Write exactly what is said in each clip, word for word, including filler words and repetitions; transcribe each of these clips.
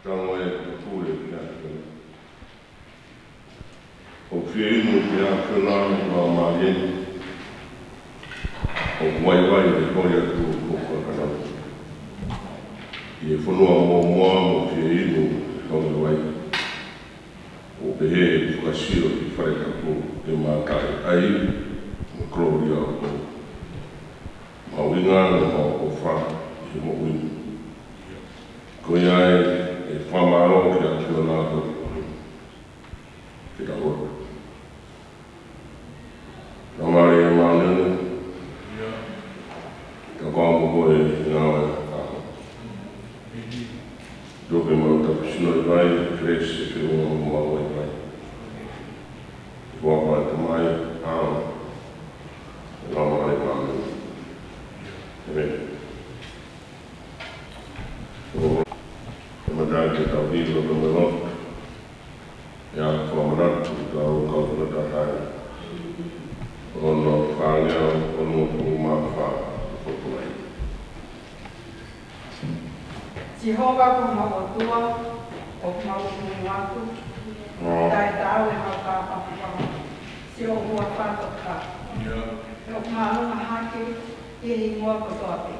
Tango e pule ki he ʻAfiona. ʻOku fie inu ki he ʻAfiona ʻa e laumālie ni. ʻOku vaivai e holi atu ʻo e kakanau. ʻI he fonua mōmoa mo fie inu e hau vai. ʻO pehē ʻe he fakasio ʻi he fale tapu, ʻe mātaʻi ai mo e kolōlia ʻo e mahuʻinga ʻo e ʻofa ʻi he moʻui ni. Ko ia ai ʻa e fakamālō ki he ʻAfiona ʻo e moʻui ni. Ke tau lotu. Laumālie Māʻoniʻoni, ka ko au mo koe ʻi he ngāue ʻo e ʻaho. Tuku ke mau tapu sino ʻi vai, kelesi, feʻunga mo mau ʻi vai. Ko e ʻofa ʻa e Tamai, ʻAlo, mo e Laumālie Māʻoniʻoni. ʻĒmeni. ʻO, ʻe mātuʻaki tau hili ʻo tau melo. ʻI he fakamanatu ʻetau kau fakataha ʻi he ono fāngeau onongofulu mā fā ʻo e Fōtunga. Sihova ko homau ʻOtua, ʻoku mau ʻunu atu, taʻetaau ʻemau fakafetaʻi, siʻo huafa tokotā. ʻOku māʻolunga hake ki he hingoa kotoa pē.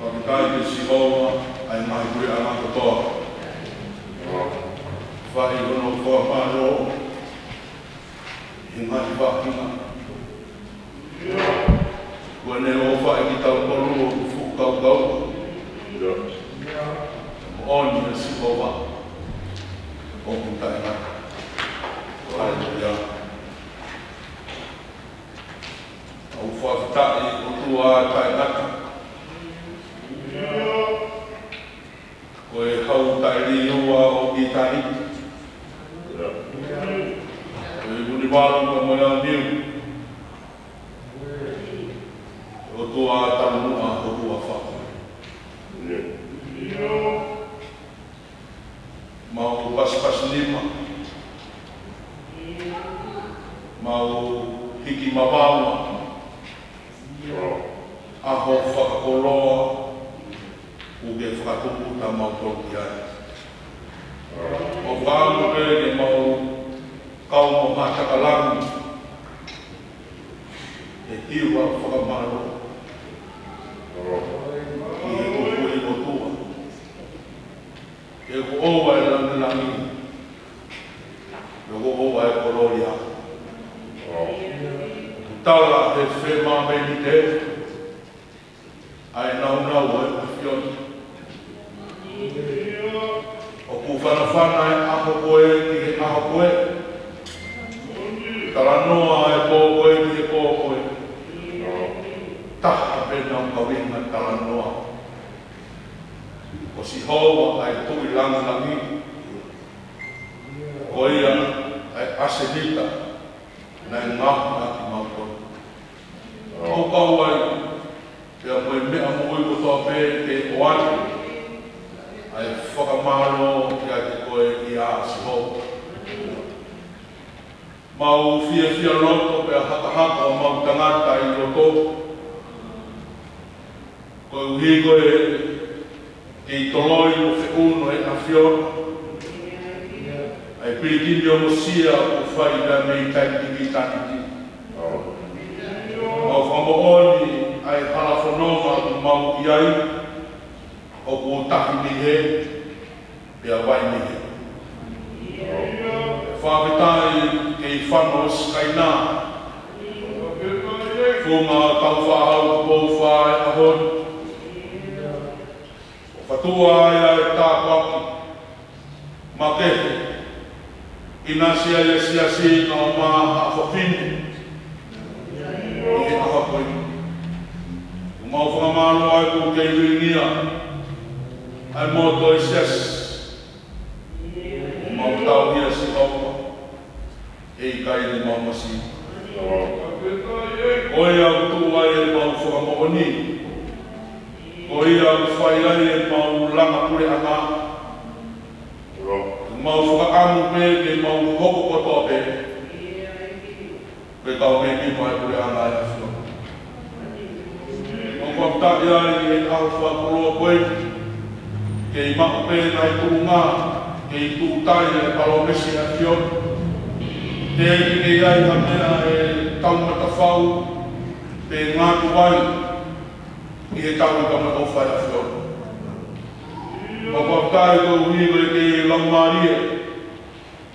Fakafetaʻi kia Sihova, ʻa e ngaahi puleʻanga kotoa. Fai hono fakamālō ʻi he ngaahi faʻahinga. Kuo ne ʻofa ʻiate kitautolu ʻo fuʻu kaukau. Moʻoni ʻa Sihova ʻoku taʻengata. Haleluia. ʻOku fakafetaʻi ʻOtua taʻengata. Ko e hau taʻeliua ʻo ʻitāniti. Ko e ʻunivalu pea mo e ʻāniu. ʻOtua taumuʻa, ʻOtua faʻu. Mau pasipasi nima. Mau hiki mavaua. ʻAho fakakoloa kuo ke fakatupu kimautolu ki ai. ʻOku ou pehē ke mau kau mo ha takalangi he hiva fakamālō ki he ʻOtua. He ʻoku ʻoua e langilangi, he ʻoku ʻoua e kolōlia. Tala he fēmāmeni te ʻa e nāunau ʻo e ʻAfiona. ʻOku fanafana e ʻaho ko ē ki he ʻaho ko ē. Talanoa e pō ko ē ki he pō ko ē. Taha pē ʻenau kaveinga talanoa. Ko Sihova ʻa e Tuʻi langilangi. Ko ia ʻa e ʻAsenita naʻe ngaohi ʻaki kimautolu. ʻOku kau ai pea mo e meʻa moʻui kotoa pē ke ʻoatu ʻa e fakamālō kiate koe ʻia Sihova. Mau fiefia loto pea hakahaka ʻo mau tangata ʻi loto. Koeʻuhi ko e kei toloi mo feʻunu e ʻAfiona ʻa e pilikimi ʻo Mōsese ʻoku fai mei taimi ki taimi. Mau fakamoʻoni ʻa e hala fononga ʻoku mau ʻi ai, ʻoku tahi mei hē, pea vai mei hē. Fakafetaʻi kei fano ʻo Sikaina. Funga Taufaʻahau Tupou Fā e ʻaho ni. ʻO fakaʻatā ai ʻa e tāpuaki makehe. ʻInasi ai e siasi kae ʻumaʻā haʻa fafine ʻi he ʻaho ko eni. ʻOku mau fakamālō ai kuo ke vilingia ʻa e motu ʻo e siasi. ʻOku mau tauhi ʻa Sihova, ʻe ʻikai te mau masiva. Ko ia ʻoku tuʻu ai ʻemau fakamoʻoni. Ko ia ʻoku fai ai ʻemau langa puleʻanga. Mau fakaʻamu pē ke mau hoko kotoa pē ko e kau mēmipa ʻo e puleʻanga ʻo e ʻAfiona. ʻOku mau fakafetaʻi ai ʻi he ʻaho fakakoloa ko eni, kei maʻu pē ngaahi tuʻunga, kei tuʻutai e palōmesi ʻa e ʻAfiona. Teʻeki ke ʻi ai ha meʻa ʻe taumatafau pe ngātuai ʻi he tauhi pea mo e ʻofa ʻa e ʻAfiona. ʻOku mau fakafetaʻi koeʻuhi ko e kei laumālie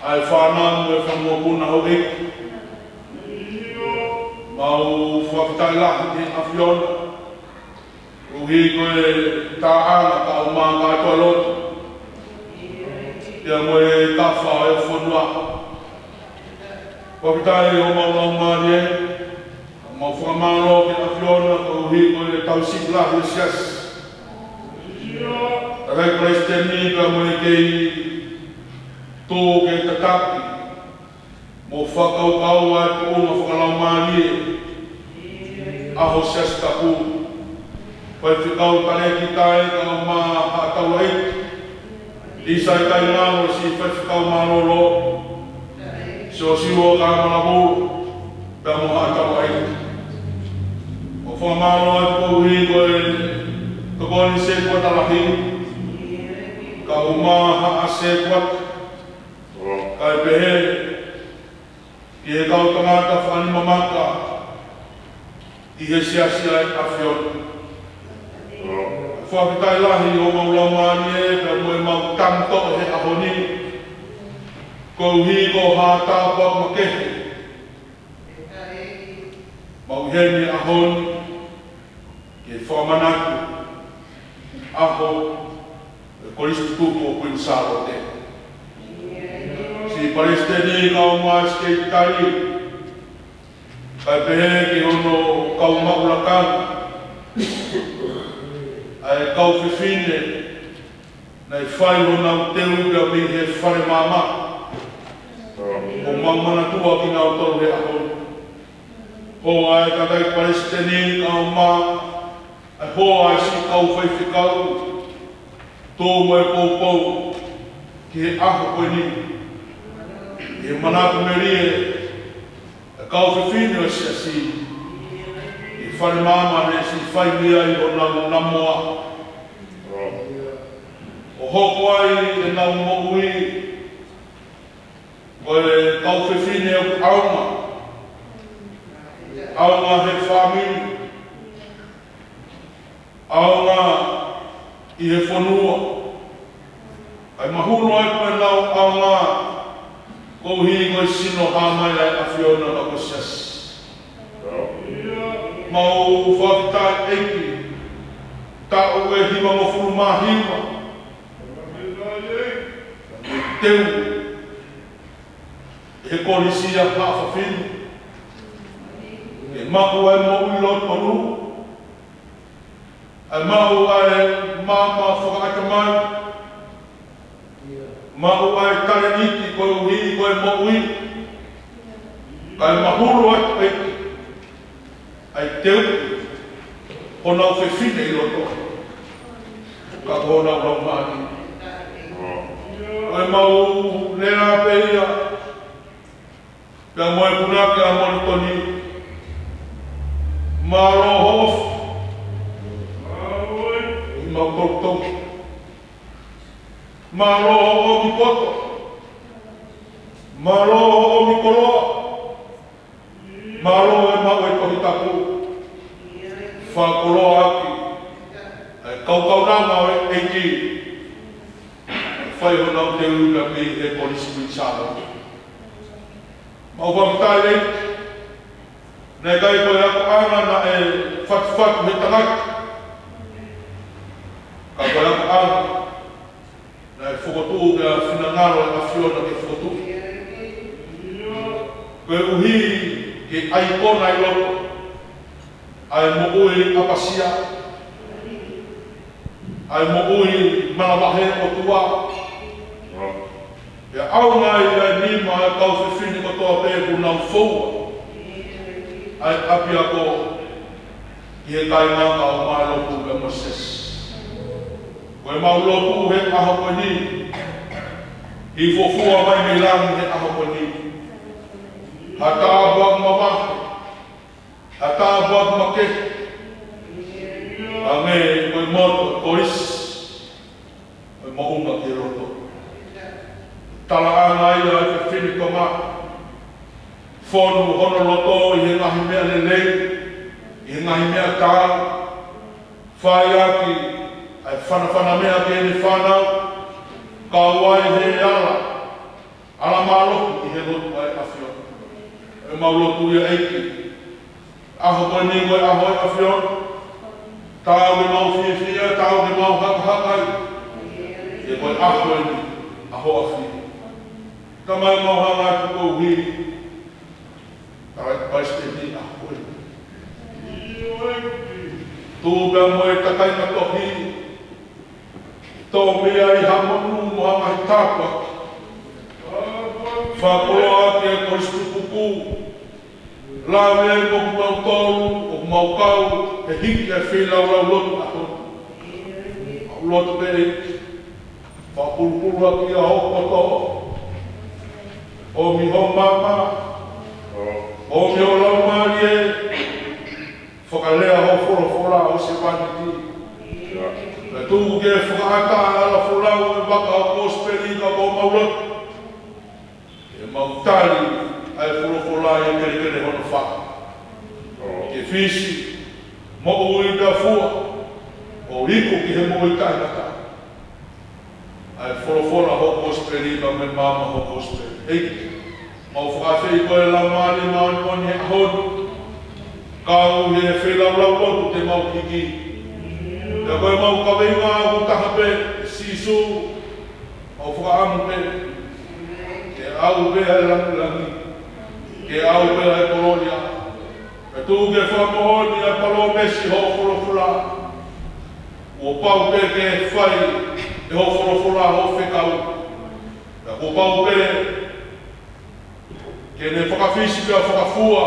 ʻa e fānau mo e fanga mokopuna houʻeiki. Mau fakafetaʻi lahi ki he ʻAfiona koeʻuhi ko e taʻanga kae ʻumaʻā kātoa lotu pea mo e tafa ʻo e fonua. Fakafetaʻi ʻo mau laumālie. Mau fakamālō ki he ʻAfiona koeʻuhi ko e tauhi siʻi lahi ʻo e siasi. Kakai palesiteni pea mo e kei tō ke tataki mo fakakaukau ʻa e tuʻunga fakalaumālie ʻa ho siasi tapu. Faifekau Talēkita kae ʻumaʻā haʻa taulaʻeiki. Lisa Kaingalo, siʻi faifekau mālōlō. Siosiua Kaimalaulu, pea mo haʻa taulaʻeiki. ʻOku fakamālō atu koeʻuhi ko e tokoni sētuata lahi, kae ʻumaʻā haʻa sētuata, kae pehē ki he kau tangata fakanima maka ʻi he siasi ʻa e ʻAfiona. Fakafetaʻi lahi ʻo mau laumālie pea mo e mau tangi toʻo he ʻaho ni. Koeʻuhi ko ha tāpuaki makehe mau ʻi heni he ʻaho ni ke fakamanatu ʻaho e Kolisi Tutuku ʻo Kuini Sālote. Siʻi Palesiteni kae ʻumaʻā e Sekelitali, kae pehē ki hono kau maʻu lakanga, ʻa e kau fefine naʻe fai honau teu pea mei he fale maama. ʻOku mau manatua kinautolu he ʻaho ni. Hoa e kakai Palesiteni kae ʻumaʻā e hoa e siʻi kau faifekau, tō mo e poupou ki he ʻaho ko eni. ʻI he manatu melie e kau fefine ʻo e siasi ʻi he fale maama naʻe siʻi fai mei ai honau namoa. ʻO hoko ai ʻenau moʻui ko e kau fefine ʻoku ʻaonga, ʻaonga he fāmili, ʻaonga ʻi he fonua. ʻA e mahulu atu ʻenau ʻaonga koeʻuhi ko e sino hā mai ʻa e ʻAfiona ka ko e siasi. Mau fakafetaʻi ʻEiki, taʻu ʻe hivangofulu mā hiva teu he kolisi ʻa Haʻa Fafine, ke maʻu ai e moʻui lotolu, ʻa e maʻu ai e maama fakaʻatamai, maʻu ai e talēniti koeʻuhi ko e moʻui, kae mahulu atu ʻEiki ʻa e teu honau fefine ʻi loto, ka ko honau laumālie. ʻOku mau lea pē ia pea mo e punake ʻa Molitoni. Mālō hoʻo ofi ʻi mau toutou. Mālō hoʻo ʻomi poto. Mālō hoʻo ʻomi koloa. Mālō e maʻu e Tohi Tapu. Fakakoloa ʻaki ʻa e kaukaunanga ʻo e ʻEiki, fai honau teu pea mei he Kolisi Kuini Sālote. Mau fakafetaʻi ʻEiki, naʻe ʻikai ko e akoʻanga naʻe fatufatu he tangata, ka ko e akoʻanga naʻe fokotuʻu pea finangalo e ʻAfiona ke fokotuʻu. Koeʻuhi ke ʻaikona ʻi loto ʻa e moʻui ʻapasia, ʻa e moʻui manavahē ʻOtua. Pea ʻaonga ai ʻa e nima ʻa e kau fefine kotoa pē ʻoku nau foua ʻa e ʻapiako ʻi he kāinga kae ʻumaʻā e lotu pea mo e siasi. Ko e mau lotu he ʻaho ko eni, ʻi he fuofua mai mei langi he ʻaho ko eni, ha tāpuaki mamahi, ha tāpuaki makehe, hangē ko e moto ʻo e kolisi, ko e moʻunga ki he loto. Talaʻanga ia ʻa e fefine Tonga, fonu hono loto ʻi he ngaahi meʻa lelei, ʻi he ngaahi meʻa taau, fai ʻaki ʻa e fanafana meʻa ki heʻene fānau, kau ai he ala, ala mālohi ʻi he lotu ʻa e ʻAfiona. ʻOku mau lotu ia ʻEiki, ʻaho ko eni ko e ʻaho ʻo e ʻAfiona. Taau ke mau fiefia, taau ke mau hakahaka ai. He ko e ʻaho eni, ʻaho ʻafio. Tamai, mau hanga atu koeʻuhi, tau ʻai Palesiteni ʻaho ko eni. Tuʻu pea mo e kakai kātoa, toʻo mei ai ha monū mo ha ngaahi tāpuaki. Fakakoloa ʻaki e Kolisi Tutuku. Lave ai mo kimautolu ʻoku mau kau he hiki ʻa e feilaulau lotu ʻaho ni. Mau lotu pē, fakapulupulu ʻaki ʻa hoʻo poto. ʻOmi hoʻo maama. ʻOmi hoʻo Laumālie. Fakalea hoʻo folofola ʻo sevaniti. Pea tuku ke fakaʻatā ʻa e ala folau ʻo e vaka ʻo e kosipeli ka ko homau lotu, ke mau tali ʻa e folofola ʻi he kelekele hono fā, ke fisi, moʻui pea fua, ʻo Iku ki he moʻui taʻengata. ʻA e folofola hoʻo kosipeli, pea mo e maama hoʻo kosipeli. ʻEiki, mau fakaafeʻi koe Laumālie Māʻoniʻoni he ʻaho ni. Kau he feilaulau lotu te mau hiki. Pea ko e mau kaveinga ʻoku taha pē, Sīsū, mau fakaʻamu pē ke ʻaʻau pē ʻa e langilangi, ke ʻaʻau pē ʻa e kolōlia. Pea tuku ke fakamoʻoni ʻa e palōmesi hoʻo folofola. Kuo pau pē ke fai ʻe hoʻo folofola hoʻo fekau. Pea kuo pau pē ke ne fakafisi pea fakafua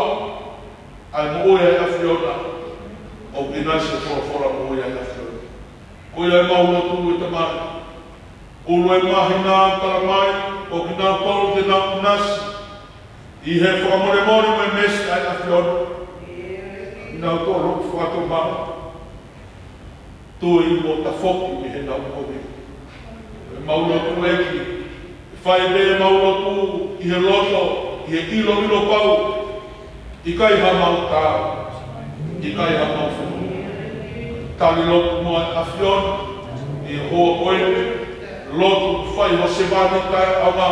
ʻa e moʻui ʻa e ʻAfiona. ʻOku ʻinasi e folofola moʻui ʻa e ʻAfiona. Ko ia ʻemau lotu, ʻe Tamai. Ulu e māhina, talamai, ʻoku nau tolu te nau ʻinasi ʻi he fakamolemole mo e meesi ʻa e ʻAfiona. Nau tolu fakatomala. Tui mo tafoki mei heʻenau kovi. ʻEmau lotu, ʻEiki, ʻe fai pē ʻemau lotu ʻi he loto, ʻi he ʻiloʻilo pau. ʻIkai haʻamau taau, ʻikai haʻamau funu. Tali lotu mo e ʻAfiona ʻi he houa ko eni, lotu fai ho sevāniti taʻeʻaonga,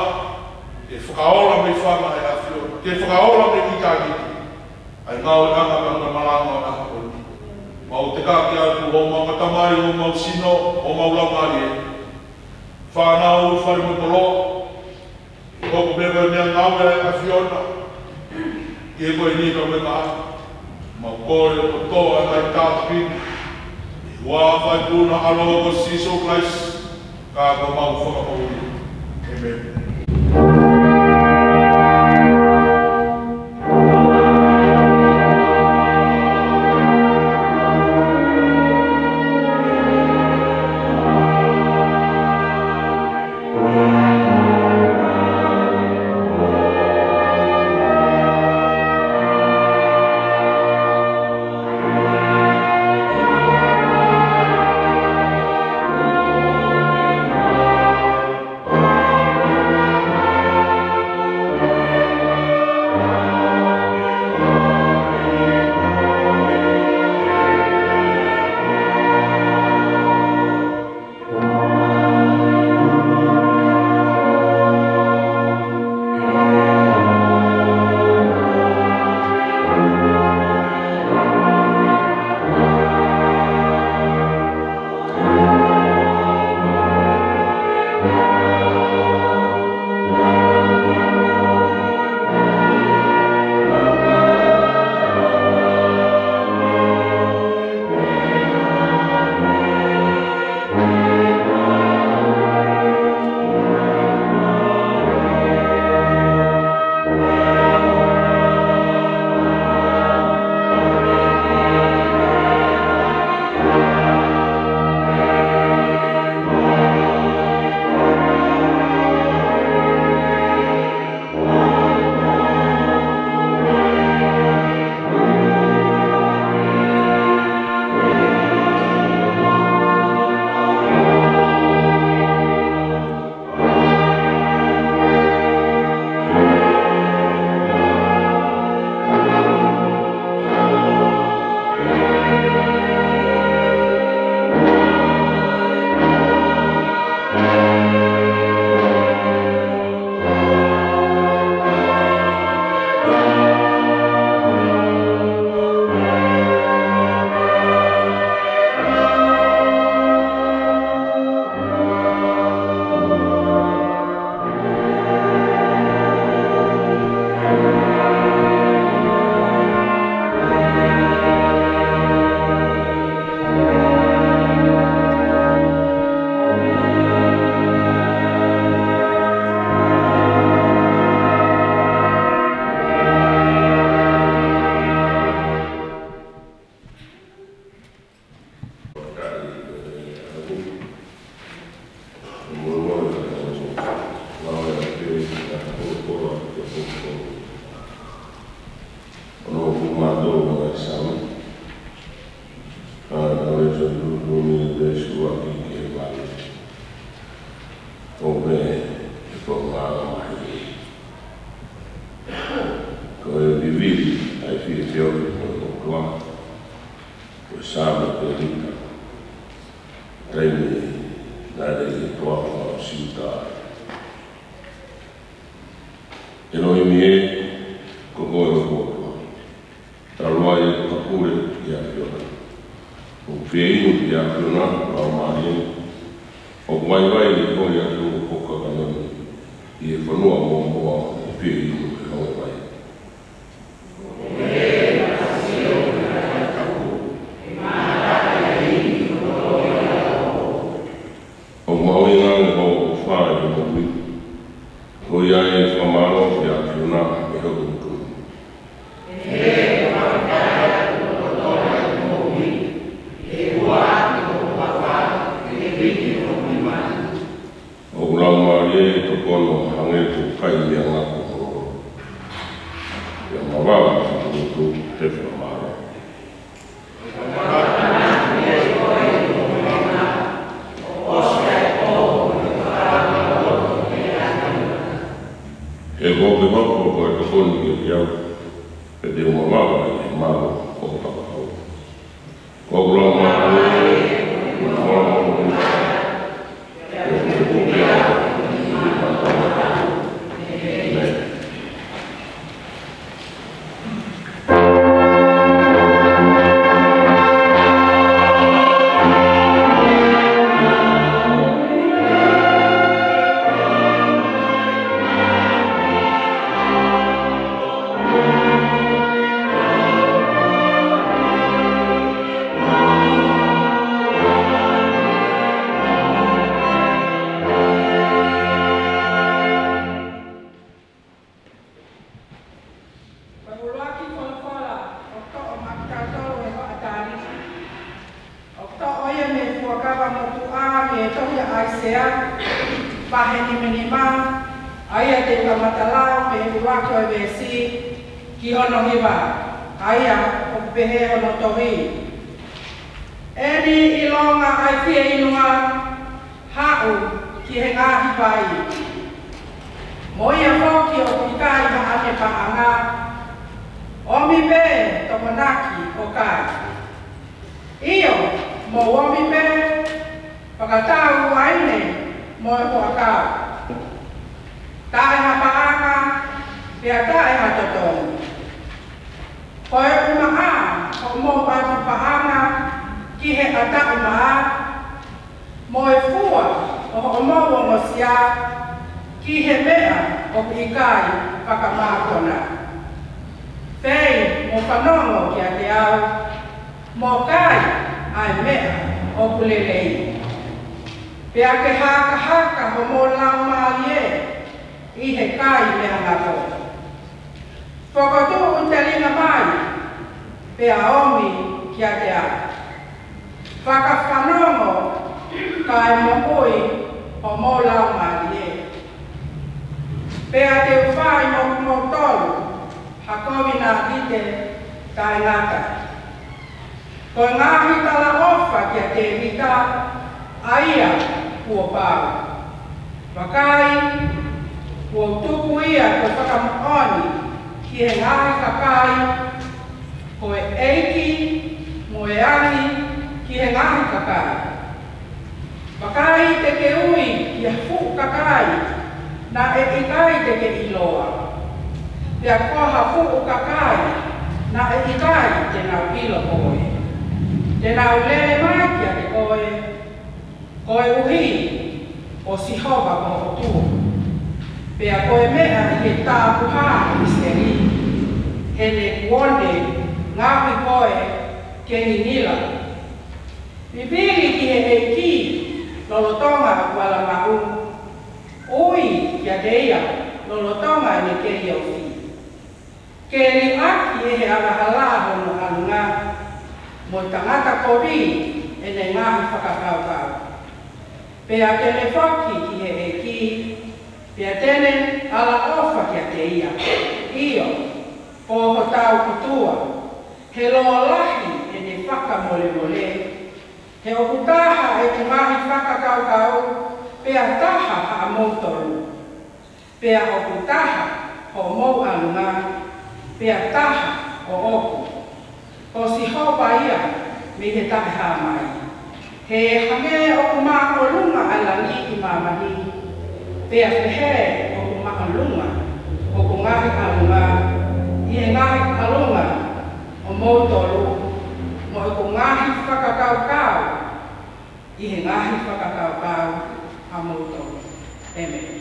ke fakaola mei fanga ʻa e ʻAfiona, ke fakaola mei ʻitāniti ʻa e ngāueʻanga pea mo e malanga ʻo e ʻaho ko eni. Mau tekaki atu homau ʻatamai, homau sino, homau laumālie. Fānau, fale mo e koloa, ʻoku pehē ko e meʻangāue ʻa e ʻAfiona ʻi he ko eni pea mo e kahaʻu. Mau kole kotoa ʻa e ngaahi tāpuaki ni ʻi he huafa ʻo e ʻAlo ko Sīsū Kalaisi, ka ko homau Fakamoʻui. ʻĒmeni. Ko e vivili ʻa e fiefia ʻo e ʻOtua, ko e Saame ko e lika. Taimi naʻe ʻi he toafa ʻo Siuta. ʻE ʻElohimi ē, ko koe ʻoku ʻOtua. Talu ai ʻeku pule ki ʻAfiona. ʻOku fieinua ki ʻAfiona ʻa e laumālie ni. ʻOku vaivai ʻi he holi ʻa e kau poka kanoni ʻi he fonua mōmoa ʻoku fieinua he honge vai. ʻOku mahuʻinga ange hoʻo ʻofa ʻi he moʻui. Ko ia ʻe fakamālō ki ʻAfiona ʻi hoku tuʻu. ʻOku laumālie ʻi tokoni ʻo hangē ko e kai meʻangako. ʻIo mavahe ʻa e tuʻutuʻuni he fakamālō. He ko hoku hoko ko e tokoni kiate au, pea te u mavahe ʻi he mālō ʻo ho fakahau. Ko hoku laumālie, ko hoku laumālie, Ko e ʻuluaki folofola ʻoku toʻo maʻa kitautolu he hoʻatā ni, ʻoku toʻo ia mei he Fuakava Motuʻa, mei he tohi ʻa ʻAisea, vahe nimanima, ʻa ia te u kamata lau mei he ʻuluaki ʻo e veesi ki hono hiva, ʻa ia ʻoku pehē hono tohi. Eni ʻilonga ʻa e fieinua, haʻu ki he ngaahi vai. Mo ia foki ʻoku ʻikai haʻane paʻanga, ʻomi pē tokonaki ʻo kai. ʻIo, mou ʻomi pē, fakatau uaine mo e huʻakau. Taʻe ha paʻanga, pea taʻe ha totongi. Ko e ʻumaʻā hoʻomou ʻatu paʻanga ki he ʻataʻumaʻā, mo e fua ʻo hoʻomou ongosia ki he meʻa ʻoku ʻikai fakamākona. Fei mo fanongo kiate au, mo kai ʻa e meʻa ʻoku lelei. Pea ke hakahaka homou laumālie ʻi he kai meʻangako. Fokotuʻu telinga mai, pea ōmi kiate au. Fakafanongo, kae moʻui homou laumālie. Pea te u fai mo kimoutolu ha kovinānite taʻengata. Ko e ngaahi talaʻofa kia Tēvita, ʻa ia kuo pau. Vakai, kuo u tuku ia ko e fakamoʻoni ki he ngaahi kakai, ko e ʻEiki mo e ʻAli ki he ngaahi kakai. Vakai, te ke ui ki ha fuʻu kakai naʻe ʻikai te ke ʻiloa, pea ko ha fuʻu kakai naʻe ʻikai te nau ʻilo koe, te nau lele mai kiate koe, koeʻuhi ko Sihova ko ho ʻOtua, pea ko e meʻa ʻi he tāpuhā ʻo ʻIsileli, he ne kuo ne ngaohi koe ke ngingila. Vivili ki he ʻEiki lolotonga ʻo e ala maʻu, ui kiate ia lolotonga ʻene kei ofi. Ke liʻaki ʻe he angahala hono ʻalunga, mo e tangata kovi ʻene ngaahi fakakaukau. Pea te ne foki ki he ʻEiki, pea te ne ʻalaʻofa kiate ia. ʻIo, ko hotau ʻOtua, he lōlahi ʻene fakamolemole. He ʻoku taha ʻeku ngaahi fakakaukau, pea taha haʻamoutolu. Pea ʻoku taha hoʻomou ʻalunga, pea taha ʻoʻoku. Ko Sihova ia mei he taʻehāmai. He hangē ʻoku māʻolunga ʻa langi ʻi māmani, pea pehē ʻoku māʻolunga hoku ngaahi ʻalunga ʻi he ngaahi ʻalunga ʻo moutolu, mo ʻeku ngaahi fakakaukau ʻi he ngaahi fakakaukau ʻa moutolu. ʻĒmeni.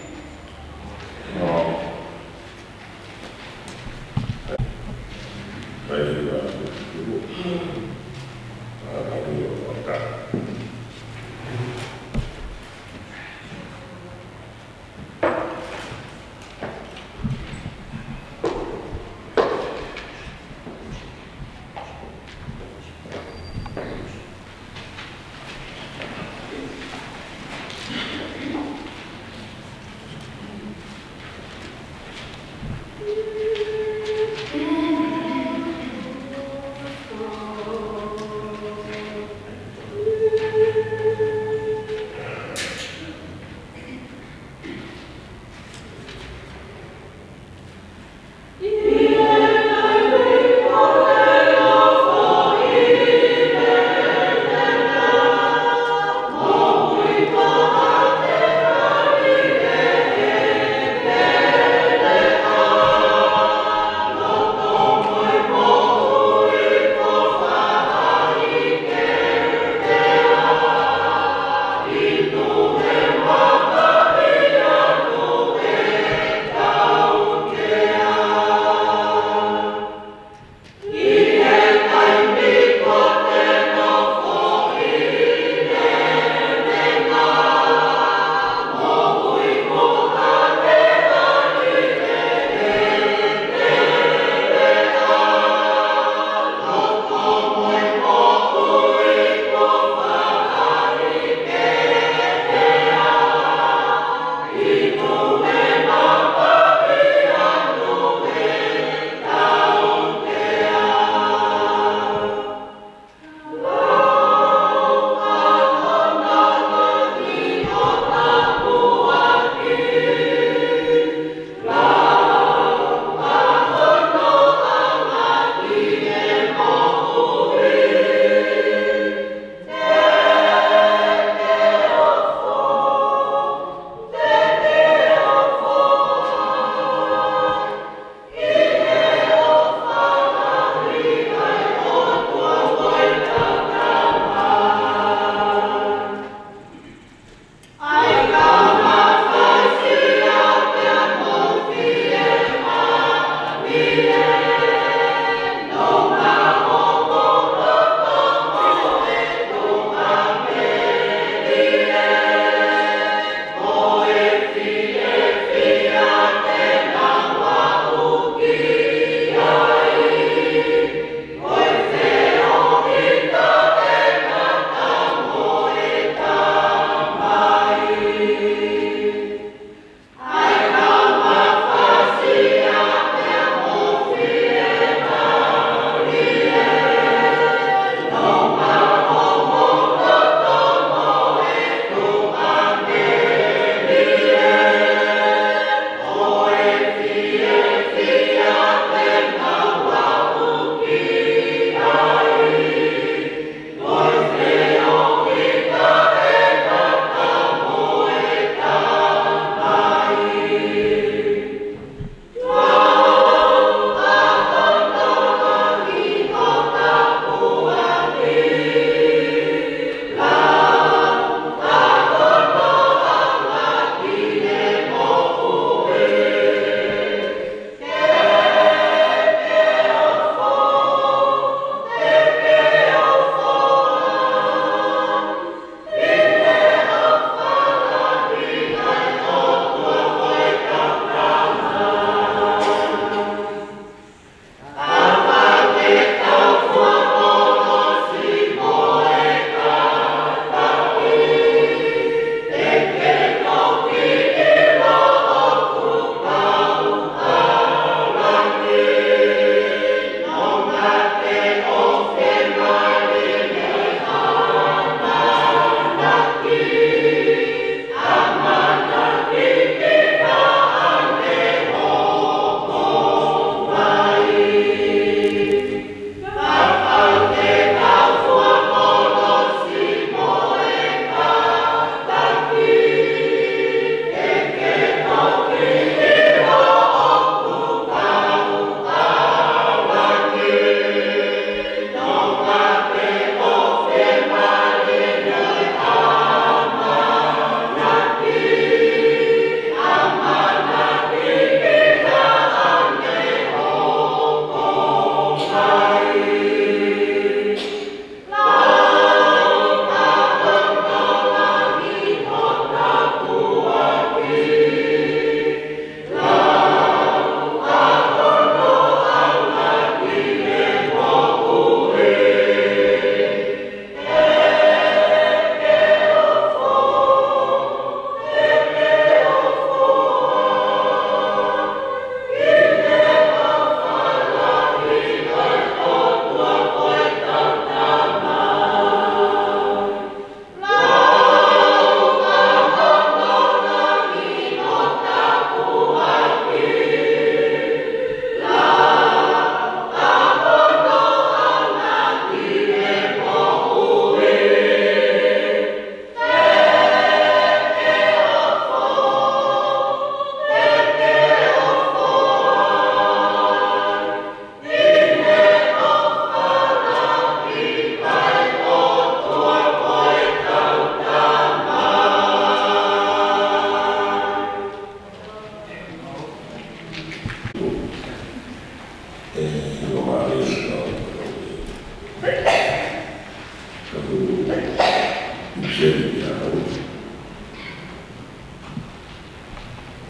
ʻIpiseli ki he Hepelū.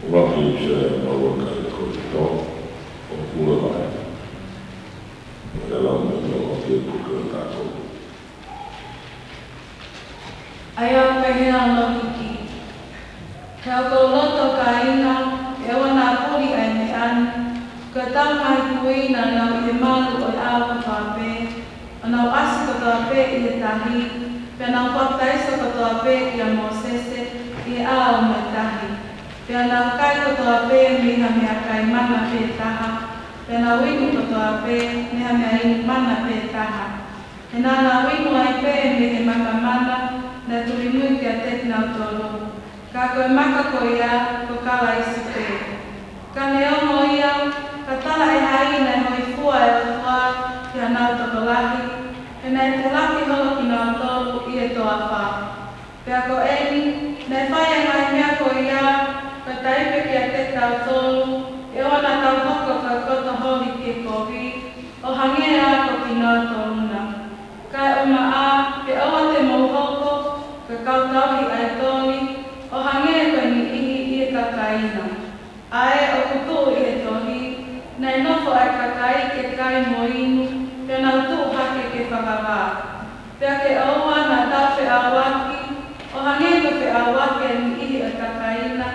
ʻUluaki ʻipiseli ʻa e Maua Kai Kolinitō, ʻo pule mai. ʻE lau mai ʻa e ʻuluaki ʻe ko e kātoa. ʻA ia ʻoku pehē hono hiki: He ʻoku ou loto kāinga, ʻe ʻoua naʻa puli ʻa e meʻa ni, ko ʻetau ngaahi kui naʻa nau ʻi he malu ʻo e ʻao kotoa pē, ʻo nau ʻasi kotoa pē ʻi he tahi, pea nau papitaiso kotoa pē ʻia Mōsese ʻi he ʻao mo e tahi. Pea nau kai kotoa pē mei ha meʻakai mana pē taha, pea nau inu kotoa pē mei ha meʻainu mana pē taha. He naʻa nau inu ai pē mei he maka mana naʻe tulimui kiate kinautolu, ka ko e maka ko ia ko Kalaisi pē. Ka neongo ia, ka tala ʻe hai naʻe hōifua ʻa e ʻOtua ki honau tokolahi, he naʻe tulaki holo kinautolu ʻi he toafa. Pea ko eni, naʻe fai ʻa e ngaahi meʻa ko ia, ko e taipe kiate kitautolu, ʻe ʻoua naʻa tau hoko ko e koto holi ki he kovi, ʻo hangē ā ko kinautolu na. Kaeʻumaʻā, pea ʻoua te mou hoko ko e kau tauhi ʻaitoli, ʻo hangē ko e niʻihi ʻi he kakai na. ʻA ē ʻoku tuʻu ʻi he tohi: Naʻe nofo ʻa e kakai ke kai mo inu, pea nau tuʻu hake ke fakavā. Pea ke ʻoua naʻa tau feʻauaki, ʻo hangē ko e feʻauaki ʻa e niʻihi ʻo e kakai na,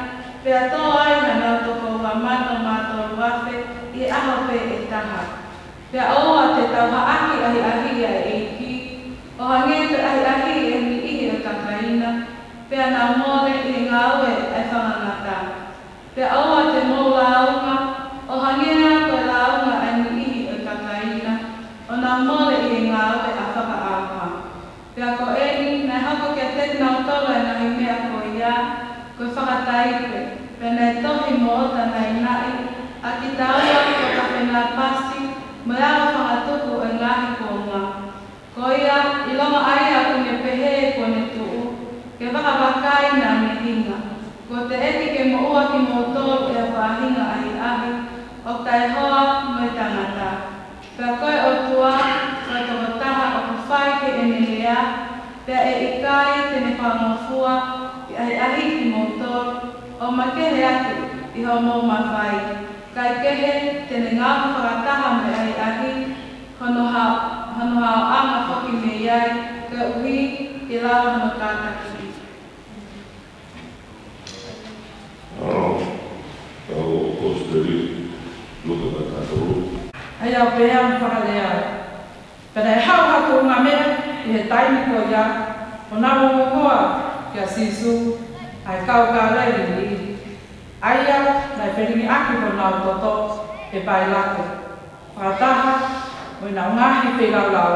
pea tō ai hanau toko ua mano mā tolu afe ʻi he ʻaho pē ʻe taha. Pea ʻoua te tau haʻaki ʻahiʻahiʻi ʻa e ʻEiki, ʻo hangē ko e ʻahiʻahiʻi ʻe he niʻihi ʻo e kakai na, pea nau mole ʻi he ngāue ʻa e fanga ngata. Pea ʻoua te mou lāunga, ʻo hangē ā ko e lāunga ʻa e niʻihi ʻo e kakai na, ʻo nau mole ʻi he ngāue ʻa e fakaʻauha. Pea ko eni, naʻe hoko kiate kinautolu ʻa e ngaahi meʻa ko ia, ko e fakataipe, pea naʻe tohi mo ʻota naʻinaʻi ʻa kitaua ko e kapenapasi, mo e ʻalu fakatupu ʻo e ngaahi kuonga. Ko ia, ʻilonga ʻa ia ʻoku ne pehē kuo ne tuʻu, ke vakavakai naʻa ne hinga, kuo teʻeki ke moʻua kimoutolu ʻe ha faʻahinga ʻahiʻahi, ʻoku taʻehoa mo e tangata. Pea ko e ʻOtua, ko e tokotaha ʻoku fai ki heʻene lea, pea ʻe ʻikai te ne faingofua ke ʻahiʻahiʻi kimoutolu, ʻo makehe atu ʻi hoʻomou mafai, kae kehe, te ne ngaohi fakataha mo e ʻahiʻahi, hono ha-, hono haoʻanga foki mei ai, koeʻuhi ke lava hono kātakiʻi. ʻAo, ʻa e ʻAposetolo, Luke vahe tahatolu. ʻA ia ʻoku pehē hono fakalea: Pea naʻe haʻu ha tuʻunga meʻa ʻi he taimi ko ia, ʻo nau ongoongoa kia Sīsū ʻa e kau Kāleli ni, ʻa ia naʻe felingiʻaki honau toto ʻe Pailato, fakataha mo ʻenau ngaahi feilaulau.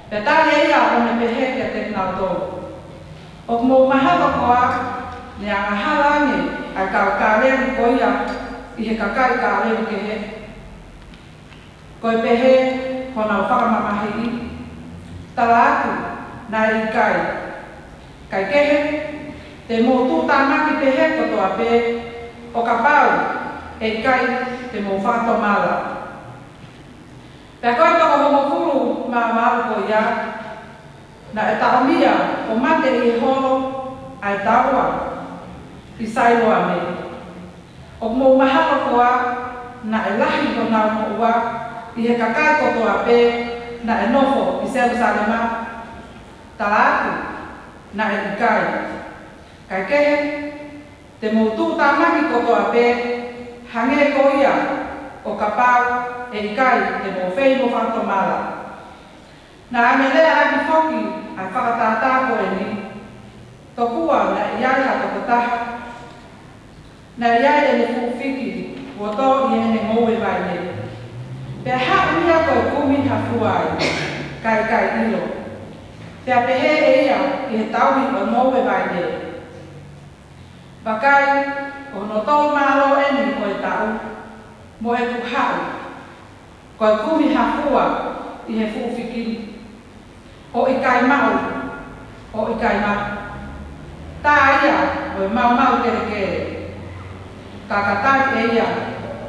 Pea tali ʻe ia ʻo ne pehē kiate kinautolu: ʻOku mou mahalo koā ne angahala ange ʻa e kau Kāleli ko ia ʻi he kakai Kāleli kehe, ko e pehē honau fakamamahiʻi? Tala atu, naʻe ʻikai. Kae kehe, te mou tuʻutāmaki pehē kotoa pē, ʻo kapau ʻe ʻikai te mou fakatomala. Pea ko e toko hongofulu mā valu ko ia, naʻe taʻomia ʻo mate ʻi he holo ʻa e taua ʻi Sailoame. ʻOku mou mahalo koā naʻe lahi honau moʻua ʻi he kakai kotoa pē naʻe nofo ʻi Selūsalema? Tala atu, naʻe ʻikai. Kae kehe, te mou tuʻutāmaki kotoa pē, hangē ko ia, ʻo kapau ʻe ʻikai te mou fei mo fakatomala. Naʻa ne lea ʻaki foki ʻa e fakatātā ko eni: Tokua naʻe ʻi ai ha tokotaha, naʻe ʻi ai ʻene fuʻu fiki kuo tō ʻi heʻene ngoue vaine. Pea haʻu ia ko e kumi ha fua ai, kae ʻikai ʻilo. Pea pehē ʻe ia ʻi he tauhi ʻo e ngoue vaine: Vakai, ko hono tolumālō eni ʻo e taʻu, mo ʻeku haʻu, ko e kumi ha fua ʻi he fuʻu fiki ni, ʻo ʻikai maʻu, ʻo ʻikai maʻu. Tā ia ʻo e maumau kelekele. Ka ka tali ʻe ia,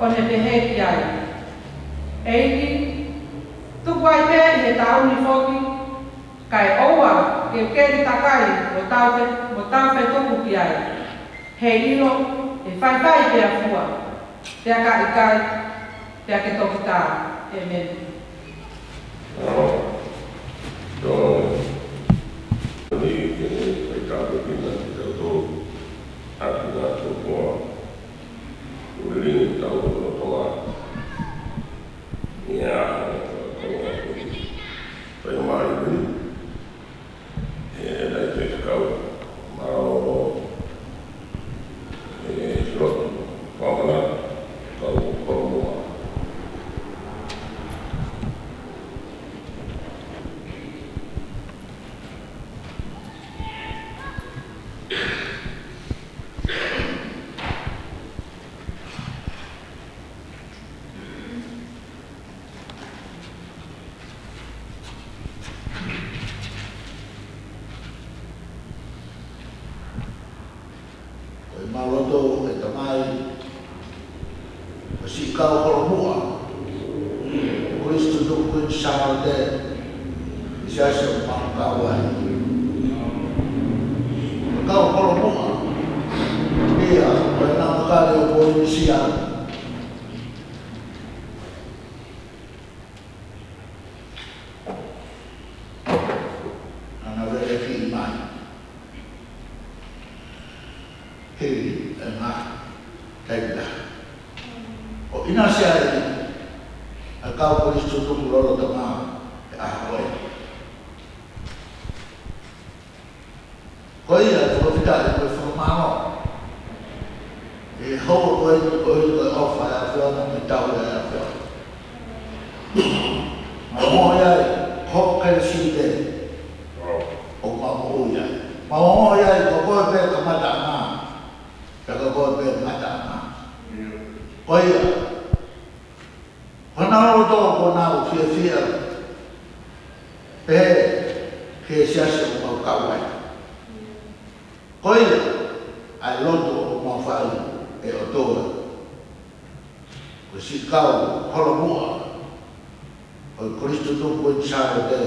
ʻo ne pehē ki ai: ʻEiki, tuku ai pē ʻi he taʻu ni foki, kae ʻoua ke keli takai mo tau fe-, mo tau fetuku ki ai. He ʻilo ʻe faifai pea fua, pea ka ʻikai, pea ke toki tā. ʻEmeni. Tau ni ke ne fai tāpuekina kitautolu ʻaki e ngaahi tokoua. Uli ni tau lolotonga. Ia, tau lolotonga. Fai mai ni. E, nai te kau. Mālō. E, lotu. Pamana. Kau kolomoa. Ko e mau lotu ʻe Tamai, ko siʻi kau holomuʻa ʻo Kolisi Tutupu Kuini Sālote, ʻi he siasi ʻoku mau kau ai. Ko e kau holomuʻa ia ʻo e Nāmaka ʻo Polinisia. Naʻa na velekiʻi mai. Hili e ngaahi taimi lahi. ʻO ʻinasi ai ʻa e kau Kolisi Tutupu lolotonga he ʻaho ko ē. Ko ia, tokopita e ko e fakamālō. ʻI he houa ko eni, ko e ʻofa ʻa e ʻAfiona, mo e tauhi ʻa e ʻAfiona. Mau ongoʻi ai, ko e kelesi pē ʻoku mau moʻui ai. Mau ongoʻi ai, ko koe pē kamataʻanga. Pea ko koe pē kamataʻanga. Ko ia, ko honau loto, ko honau fiefia pē ki he siasi ʻoku mau kau ai. Ko ia, ʻa e lotu ʻoku mau fai, ʻe ʻOtua, ko siʻi kau holomuʻa ʻo Kolisi Tutupu Kuini Sālote,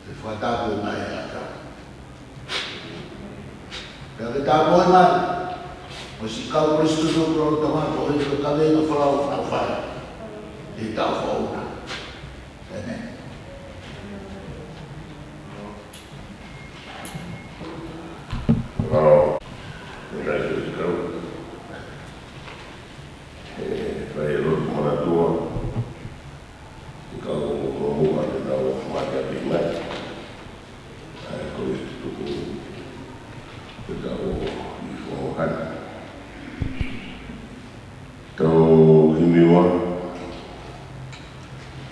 ke fakatapu mai ʻa e ʻAfiona. Pea ke tāpuakiʻi mai, ko siʻi kau Kolisi Tutupu lolotonga, ko e kaveinga folau ʻoku nau fai ʻi he taʻu foʻou na. ʻEmeni. Mālō. Ko e kakai Kolisi Tutupu. ʻE, fai e lotu manatua. ʻI he kau holomuʻa te nau mateakiʻi mai. ʻA e Kolisi Tutupu. Te tau ʻi fonga hana. Tau himi ua,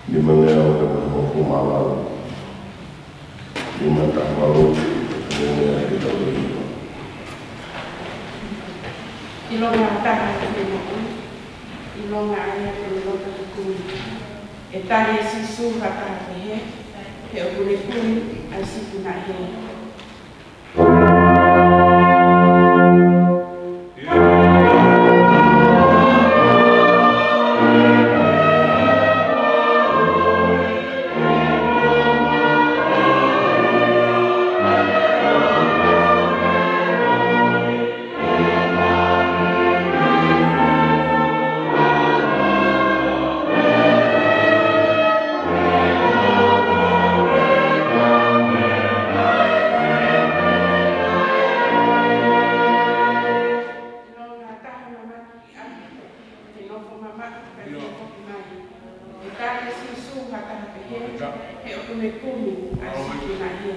nima ngeau taha hongofulu mā valu. Nima taha valu, nima ngeau taha valu. ʻIlonga taha ʻi he moʻui, ʻilonga ʻa ia te ne loto ki ai. ʻE tali ʻe Sīsū ha taha pehē, he ʻoku ne kumi ʻa e sīpinga hē. ʻE tali ʻe Sīsū ha taha pehē, he ʻoku ne kumi ʻa e sīpinga hē.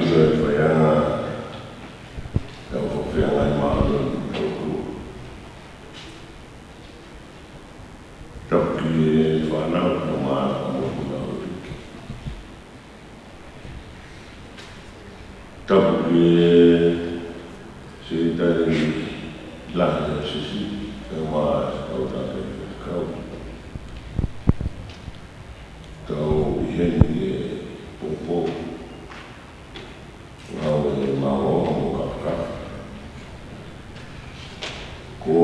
Ko e faiʻanga, tau fakafeangai mālō, tau ku. Tapu ki he fānau, tau mā, tau mō, tau mā. Tapu ki he Sekelitali Lahi ʻo e Siasi, tau mā, tau tāke, tau. Tau ʻi heni he poupou. Ngāue maʻu mo kafakafa. Ko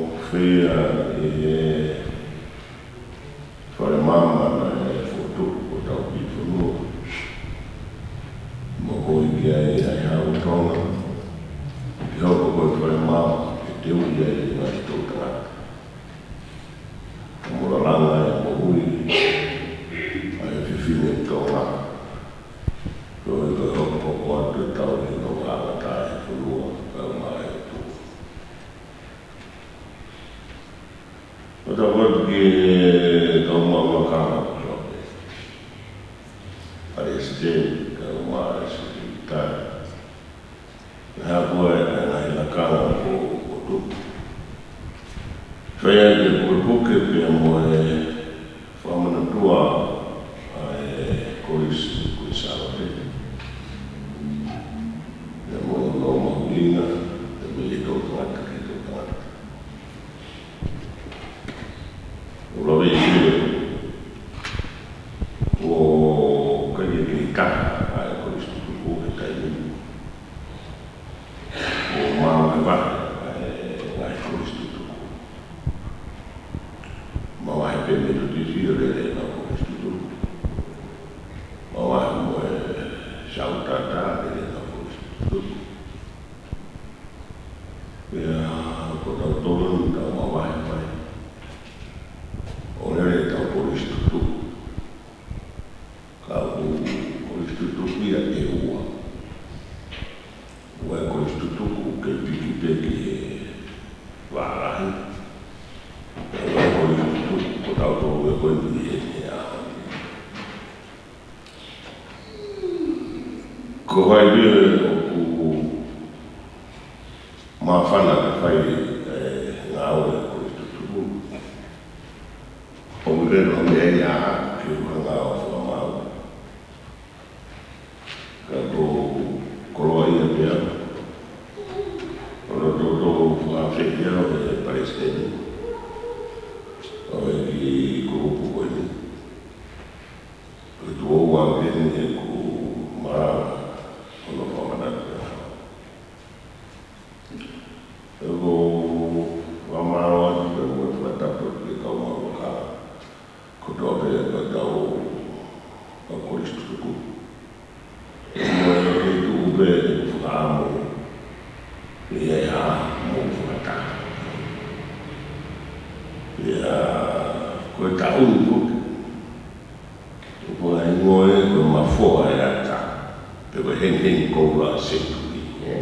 e feia ʻi he fale maama naʻe fokotuʻu ko Taupifonua. Mo ko e ki ai ʻa e Hau Tonga. Ke hoko ko e fale maama ke teuʻi ai e ngaahi toʻutangata. Mo lalanga e moʻui ʻa e fefine Tonga. Ko e ka hoko ko atu e tau he no ngata e fonua, kau mai tu. ʻO tapu atu ki he kau maʻu lakanga ko Sope. Palesiteni, kau mai Sekelitali. Naʻe haʻu ai ʻa e ngaahi lakanga ko, ko tuku. Fai ai ke pukepuke pea mo e fakamanatua ʻa e Kolisi ko e Sālote. Pea mo hono mahuʻinga, pea mo e toʻutangata ki he toʻutangata. ʻO lave ʻi he, ʻoku ʻikai ke kei taha ʻa e Kolisi Tutuku he taimi ni. ʻO maʻu he vahe ʻa e ngaahi Kolisi Tutuku. Maʻu vahe pē Metotisi ʻo lele ʻenau Kolisi Tutuku. Maʻu vahe mo e Sautata ʻo lele ʻenau Kolisi Tutuku. Pea ko tautolu ni tau maʻu vahe mai ʻo lele ʻetau Kolisi Tutuku. Ka ko e Kolisi Tutuku ia ʻe ua. Ko e Kolisi Tutuku kei piki pē ki he Vālahi. Ko e Kolisi Tutuku ko tautolu ʻe ko e piki he, he ʻaho ni. Ko hai pē ʻoku māfana ke fai e ngāue ko e Kolisi Tutuku. ʻOku ʻikai ko ha meʻa ia ke u hanga ʻo fakamaau. Ka ko e koloaʻia pē ia. ʻO toutou fakafeʻiloaki ʻa e Palesiteni ʻo e kiʻi kulupu ko eni. Ko e tuʻo ua pē eni ʻeku malanga hono fakamanatu. ʻOku ou fakamālō atu pea mo e fakatapu ki he kau maʻu lakanga kotoa pē ʻo e kau, kau Kolisi Tutuku. Mo e kei tuʻu pē ʻeku fakaʻamu ke ʻi ai ha moʻui fakataha. Pea ko e taʻu ni foki ʻoku ʻi ai e hingoa ko e Mafoa ʻa e Ata, pe ko e Hengihengi Koula Senituli, ē?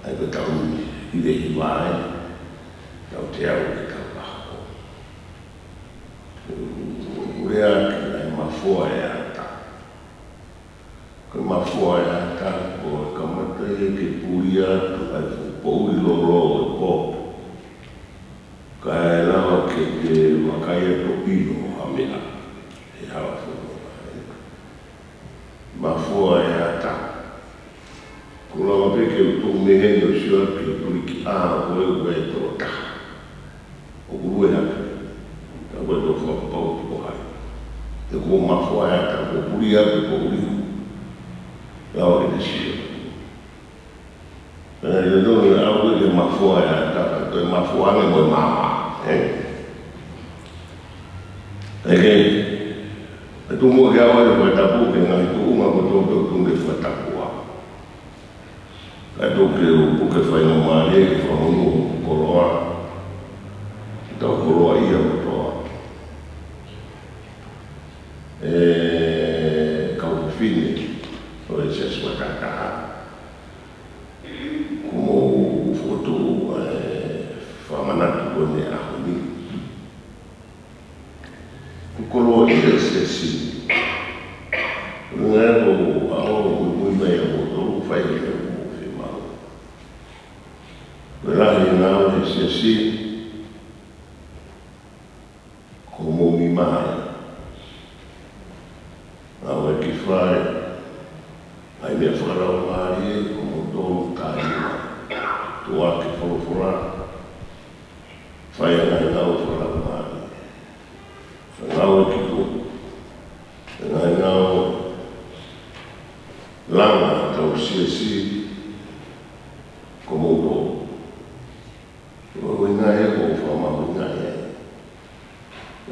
ʻA ia ko e taʻu ni ʻi he hiva ē, tau teau ki he taʻu ʻaho. ʻOku lea ki ai Mafoa ʻa e Ata. Ko e Mafoa ʻa e Ata, ko e kamata ia ke puli atu ʻa e fuʻu poʻuli lolo ʻo e pō. Kae lava ke te vakai atu ʻo ʻilo ha meʻa he hala fonua. Mafoa ʻa e Ata. Ko e lava pē ke u tuʻu mei heni ʻo sio atu ki he puli ki ʻā ko e ua e tolo taha. ʻOku lue hake. Ka ko e tō fakapapau ko hai. He ko Mafoa ʻa e Ata, ko e puli atu ko e ʻuli. Lava ke te sio. Pea ʻi he tonu ʻe aʻu ki he Mafoa ʻa e Ata, ko e mafoa ange mo e maama, ē? ʻIkai ke, ʻe tuʻu muʻa ke aʻu ai e fakatapu ki he ngaahi tuʻunga kotoa pē ʻoku tuʻu ke fakatapua. Kae tuku ke u puke faingamālie ke fakamonū hoku koloa, tau koloaʻia kotoa. ʻE kau fefine ʻo e Siasi Fakataha. Kuo mou fokotuʻu ʻa e fakamanatu ko eni he ʻaho ni. Ko e koloaʻia e Siasi. Ko e ngaahi ko ʻa Siasi, ko homou nima ia. Ngāue ki fale, ngaahi meʻa fakalaumālie, ko homoutolu taimi. Tuʻu ʻaki e folofola, fai e ngaahi ngāue fakalaumālie. Ngāue ki tuʻa. Ngaahi ngāue langa ʻetau siasi, ko homoutolu. ʻOku ʻi ai e ʻoku fakamahuʻingaʻi ai.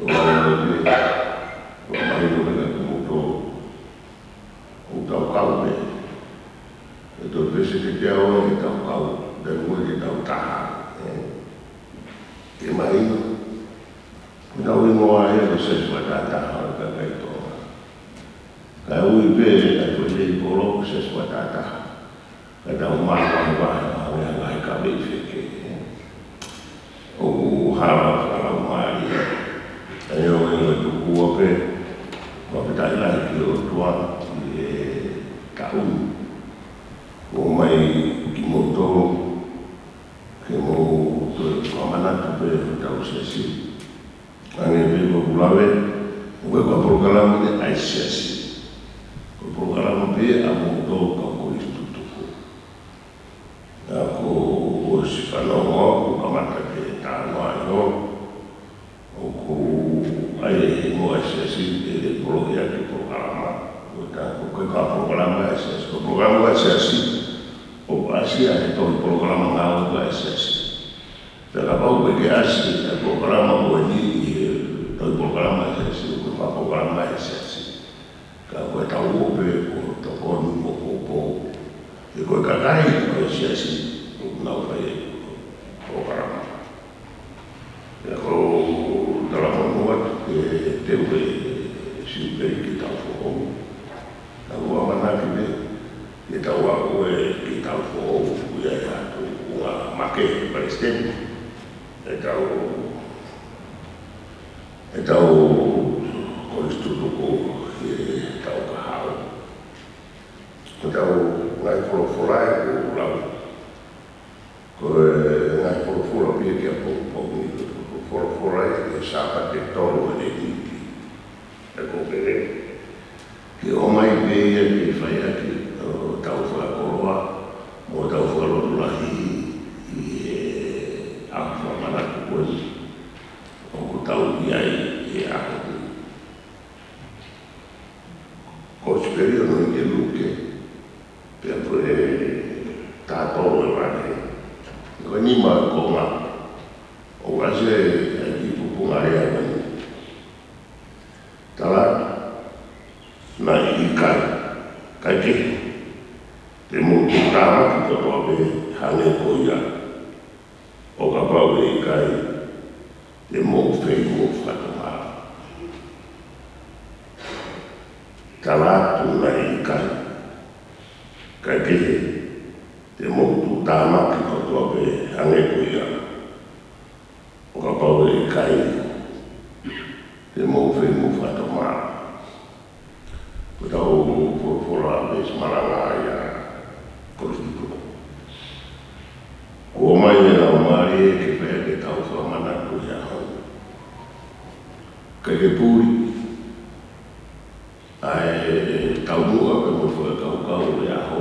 ʻOku ʻi ai e ʻoku mahino pē kiate kimoutolu. ʻOku tau kau pē. ʻE toe pehē kiate au ʻe tau kau. Tau ui ke tau taha. ʻE. Ke mahino. Ko ʻetau hingoa ia ko e Siasi Fakatātā ʻo e Kakai Tonga. Kae ui pē ʻa e foʻi leipolo ko e Siasi Fakatātā. Ka tau māvahevahe ʻa e ngaahi kaveʻi feke. ʻOku hala fakalaumālie. ʻA ia ʻoku ou tui pē, fakafetaʻi lahi ki he ʻOtua ʻi he taʻu ni. Kuo ʻomai kimoutolu ke mou toe fakamanatu pē hotau siasi. Hangē pē ko ʻeku lave, ʻoku ʻikai ko e polokalama ia ʻa e siasi. Ko e polokalama pē ʻa moutolu kau kolisi tutuku. Naʻá ku ʻosi fanongo ʻoku kamata ke talanoa ai ʻo ʻoku ʻi ai e hingoa ʻa e siasi ʻi he leipolo ia ki he polokalama. ʻOku ʻikai ko e polokalama ʻa e siasi. Ko e polokalama ʻa e siasi, ʻoku ʻasi ia he tohi polokalama ngāue ʻa e siasi. Pea kapau ʻoku ʻikai ke ʻasi e polokalama ko eni ʻi he tohi polokalama ʻa e siasi, ʻoku ʻikai ko e polokalama ʻa e siasi. Ka ko ʻetau ō pē ʻo tokoni mo poupou. He ko e kakai ʻo e siasi ʻoku nau fai e polokalama. Pea ʻoku ou talamonū atu ke teu e siupeli ki he taʻu foʻou. Ka ʻoku ou ʻamanaki pē ke tau aʻu ki he taʻu foʻou ʻoku ʻi ai ha tuʻunga makehe palesiteni ʻetau, ʻetau kolisi tutuku ʻi he taʻu kahaʻu. Ko ʻetau ngaahi folofola ʻoku lau. Ko e ngaahi folofola pē ia ki he pongipongi, ko e folofola ia ki he Sāpate tolu ʻo e ʻEiki. ʻE ko pele. Ke ʻomai pē ia ke fai ʻaki hotau fakakoloa, mo hotau fakalotolahi ʻi he ʻaho fakamanatu ko eni. ʻOku tau ʻi ai he ʻaho ni. Kosipeli ʻo Luke, pea ko e taha tolu ʻo e vane. Ko e nima ʻo e konga. ʻOku ʻasi ai e kiʻi pupunga lea ko eni. Tala atu, naʻe ʻikai, kae kehe, te mou tuʻutāmaki kotoa pē hangē ko ia. ʻO kapau ʻe ʻikai, te mou feʻunga fakatomala. Tala atu, naʻe ʻikai, kae kehe, te mou tuʻutāmaki kotoa pē hangē ko ia. ʻO kapau ʻe ʻikai, te mou feʻunga fakatomala. Ko ʻetau folofola veesi malanga ia, kolisi tutuku. Kuo ʻomai e Laumālie ke fai ʻaki ʻetau fakamanatu he ʻaho ni. Kae ke puli ʻa e taumuʻa pea mo e fakakaukau ʻo e ʻaho.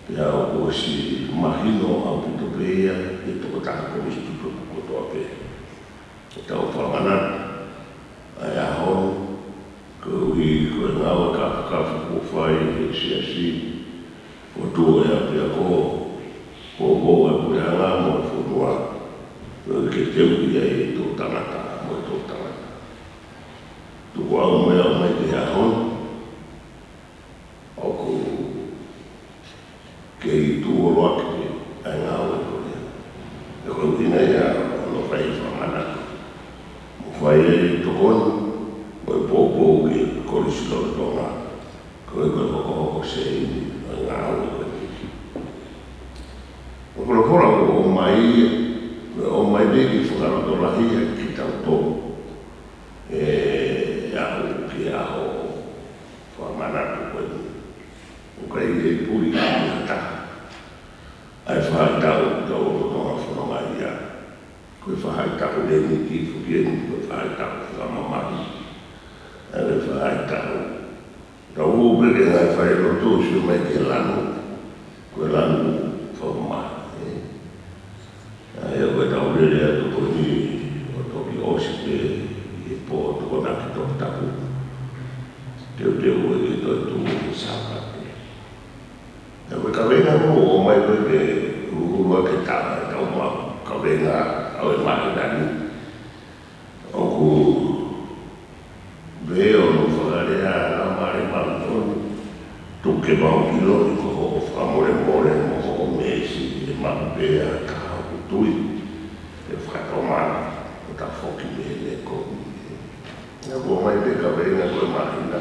Pea ʻoku ʻosi mahino ʻaupito pē ia ʻi he tokotaha kolisi tutuku kotoa pē. ʻEtau fakamanatu ʻa e ʻaho ni, koeʻuhi ko e ngāue kāfukafu kuo fai ʻe he siasi, ʻo tuʻu ʻa e ʻapiako, ʻo poupou ʻa e puleʻanga mo e fonua, koeʻuhi ke teuʻi ai e toʻutangata mo e toʻutangata. Tuku ʻau mo e ʻau mai ki he ʻaho ni, ʻoku kei tuʻu ʻo loaki pē ʻa e ngāue ko ia. He ko e ʻuhinga ia hono fai fakamanatu. Mo fai e tokoni, mo e poupou ki he kolisi lolotonga. Ko e ko e hokohoko seini ʻo e ngāue ko eni. Ko e folofola ʻoku ʻomai, ʻoku ʻomai pē ke fakalotolahi ʻa kitautolu. ʻE aʻu ki he ʻaho fakamanatu ko eni. ʻOku ʻikai ke puli ʻe ha taha ʻa e faʻahitaʻu ʻoku tau lolotonga Ko e faʻahitaʻu ʻeni ki fuki eni, ko e faʻahitaʻu fakamamahi. ʻA e faʻahitaʻu. Tau ō pē ki he ngaahi falelotu, sio mai ki he lanu. Ko e lanu fakamamahi, ē. ʻA ia ko e tau lele atu ko eni, ʻo toki ʻosi pē ʻi he pō Tokonaki Toputapu. Teuteu ʻo e toetuʻu ʻi he Sāpate. ʻA ia ko e kaveinga ʻoku ʻomai ko ē ke huluhulu ʻaki e taʻu, ʻetau maʻu kaveinga ʻo e māhina ni. ʻOku pehē hono fakalea ʻa e Laumālie Māʻoniʻoni: Tuku ke mau ʻiloʻi ko hoʻo fakamolemole mo hoʻo meesi, ʻe maʻu pē ʻe ha taha ʻoku tui, ʻe fakatomala, ʻo tafoki mei heʻene kovi. ʻA ia ʻoku ʻomai pē kaveinga ko e māhina,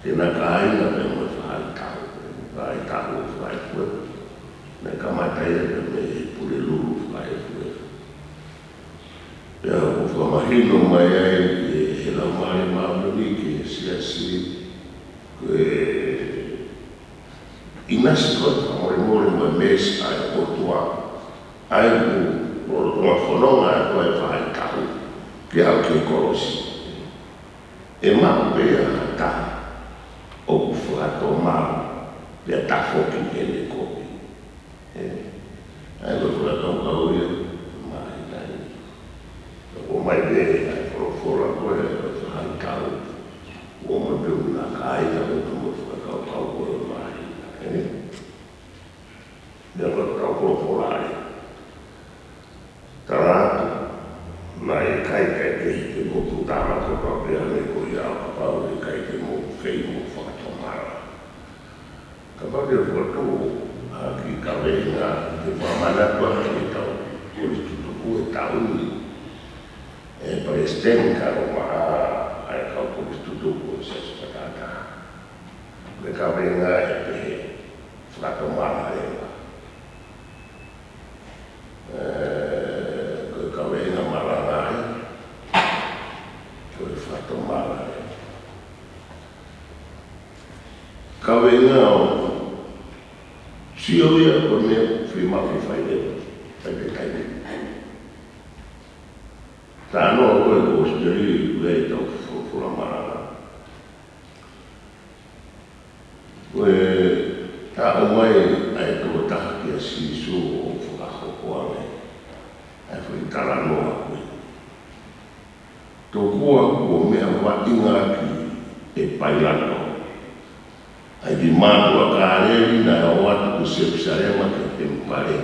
ke na kāinga pē mo e faʻahitaʻu, faʻahitaʻu fakaefuefu. Naʻe kamata ia pē mei he Pulelulu fakaefuefu. Pea ʻoku fakamahino mai ai ʻe he Laumālie Māʻoniʻoni ki he siasi, ko e ʻinasi ko e fakamolemole mo e meesi ʻa e ʻOtua, ʻa ia ʻoku lolotonga fononga atu ai e faʻahitaʻu ke aʻu ki he kolosi. ʻE maʻu pē ʻe ha taha ʻoku fakatomala pea tafoki mei heʻene kovi. Ē, ʻa ia ko e fakakaukau ia, māhina ni. ʻOku ʻomai pē ʻa e folofola ko ē ʻo e faʻahitaʻu. ʻOku ʻomai pē ʻo na kāinga pē mo e fakakaukau ko ē ʻo e māhina, ē. Pea ko e kau folofola ē. Tala atu, naʻe ʻikai ke ʻi ai ha motu tama kotoa pē ʻanenai ko ia, ʻo kapau ʻe ʻikai te mou feinga ʻo fakatomala. Kapau te u fokotuʻu ha kiʻi kaveinga ke fakamanatu atu ki he kau kolisi tutuku he taʻu ni, ʻe palesiteni ka ʻo maʻa ʻa e kau kolisi tutuku ʻo e Siasi Fakataha. Ko e kaveinga ʻe pehē: Fakatomala leva. Ē, ko e kaveinga malanga ē, ko e fakatomala leva. Kaveinga ʻoku sio ia ko e meʻa fiemaʻu ke fai leva, fai pē taimi ni. Talanoa ko ē ko ʻAositelēlia, ʻoku ʻi ai ʻetau folofola malanga. Ko e taʻu mai ʻa e tokotaha kia Sīsū ʻo fakahoko ange ʻa e foʻi talanoa ko ē. Tokua kuo meʻa vaʻinga ʻaki ʻe Pailato ʻa e kiʻi mātuʻa Kāleli naʻe ō atu ki Selusalema ki he temipale,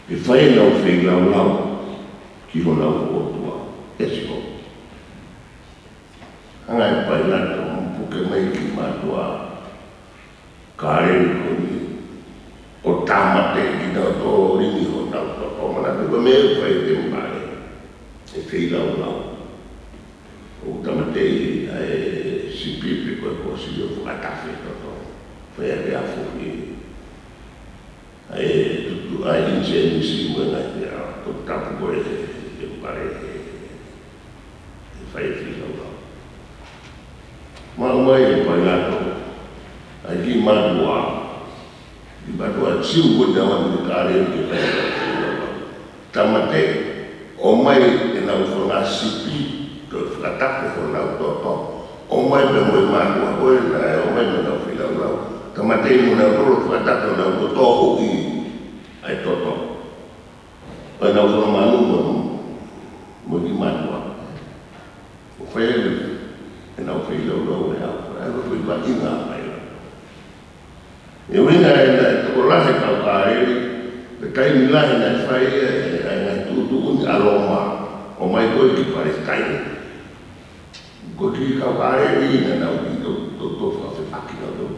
ke fai ʻenau feilaulau ki honau ʻotua, ʻe Sihova. Hanga ʻe Pailato ʻo puke mai e kiʻi mātuʻa Kāleli ko eni, ʻo tāmateʻi kinautolu ʻo lingi honau toto. Manatuʻi ko e meʻa ʻoku fai he temipale, ʻe feilaulau. ʻOku tāmateʻi ʻa e sipi pe ko e kosi ʻo fakatafe e toto. Fai ʻaki e afu ki ʻa e tutu, ʻa e ʻinisenisi mo e ngaahi meʻa toputapu ko ē he temipale, ʻe fai e feilaulau. Maʻu mai ʻe Pailato ʻa e kiʻi mātuʻa, kiʻi mātuʻa Siu ko ē naʻe ō atu kia Kāleli ke fai e feilaulau. Tāmateʻi, ʻomai ʻenau fanga sipi, toe fakatafe honau toto. ʻOmai pē mo e mātuʻa ko ē naʻe ō mai mo ʻenau feilaulau. Tāmateʻi mo nautolu, fakatafe honau toto, huʻi ʻa e toto ʻo ʻenau fanga manu mo, mo e kiʻi mātuʻa. ʻO fai ʻenau feilaulau ʻe au, ʻa ia ko e vaʻinga ʻa Pailato. ʻE ʻuhinga ē naʻe tokolahi e kau Kāleli, pea taimi lahi naʻe fai ai ʻa e ngaahi tuʻutuʻuni ʻa Loma, ʻomai ko ē ki Palesitaine. Ko e kiʻi kau Kāleli naʻa nau kiʻi toutou fakafepaki nautolu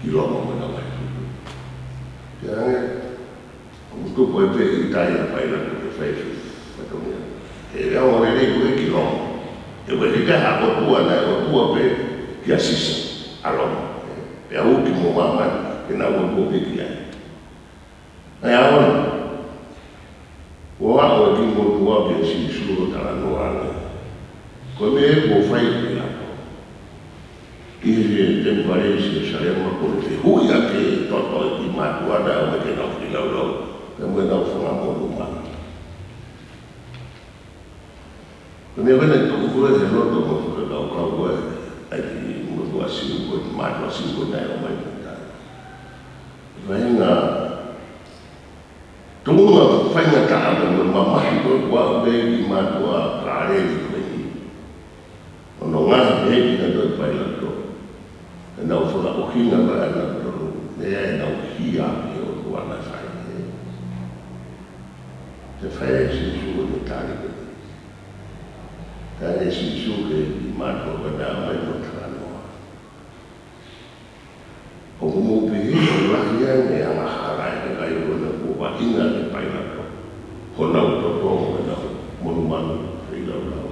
ki Loma mo ʻenau ngaahi tuʻutuʻuni. Pea hangē ʻoku tupu ai pē ʻi tahi ʻa Pailato ke fai e fatongia. He ʻe lava lelei ko ē ki Loma. He ʻoku ʻikai ha ʻotua, naʻe ʻotua pē kia Sisa ʻa Loma. Pea uki mo māmani, ke nau ʻotua pē ki ai. ʻA ia ʻaho ni, ʻoku aʻu e kiʻi motuʻa kia Sīsū ʻo talanoa ange. Ko e meʻa ē kuo fai ʻe Pailato ʻi he temipale ʻi Selusalema, ko e fehuʻi ʻaki e toto ʻo e kiʻi mātuʻa naʻe ō mai ke nau feilaulau, pea mo ʻenau fanga monumanu. Ko e meʻa ko ē naʻe tuku ko ē he loto mo e fakakaukau ko ē ʻa e kiʻi motuʻa Siu ko ē, mātuʻa Siu ko ē naʻe ō mai ki he ʻOtua. Vahenga tuʻunga faingataʻa mo e mamahi ko ē kuo aʻu ki he mātuʻa Kāleli ko eni. ʻO ne ngaahi pehē kinautolu ʻe Pailato, ʻenau fakaʻuhinga mai ʻanautolu, meʻa ʻenau hia ki he ʻOtua naʻe fai. Pea fai ʻe Sīsū ʻene tali ko ē. Tali ʻe Sīsū ki he mātuʻa ko ē naʻe ō mai mo e talanoa. ʻOku mou pehē ʻoku lahi ange ʻa e angahala ʻa e kakai ko ena kuo vaʻinga ʻe Pailato honau toto mo ʻenau monumanu feilaulau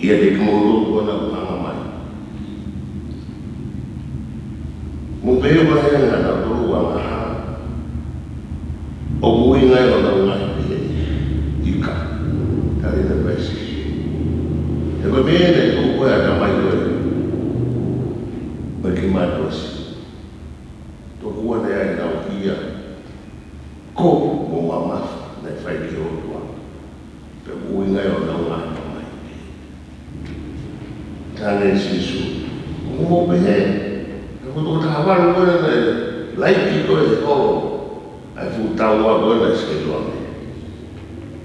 ʻiate kimoutolu ko ena ʻoku hanga mai. Mou pehē ʻoku lahi ange ʻanautolu ʻa e angahala ʻoku ʻuhinga ia ʻo ʻenau ngaahi pehē? ʻIkai. Tali ʻe Sīsū, he ko e meʻa naʻe tuku ko ē ʻa e tamai ko ē ʻo e kiʻi mātuʻa Siu. Tokua naʻe ʻi ai ʻenau hia kovi mo e mamafa naʻe fai ki he ʻOtua. Pea ʻoku ʻuhinga ia ʻo ʻenau ngaahi mamahi. Tali ʻe Sīsū, ʻoku mou pehē, he ko e toko taha valu ko ē naʻe laiki ko ē he holo ʻa e fuʻu taua ko ē naʻe Sailoame.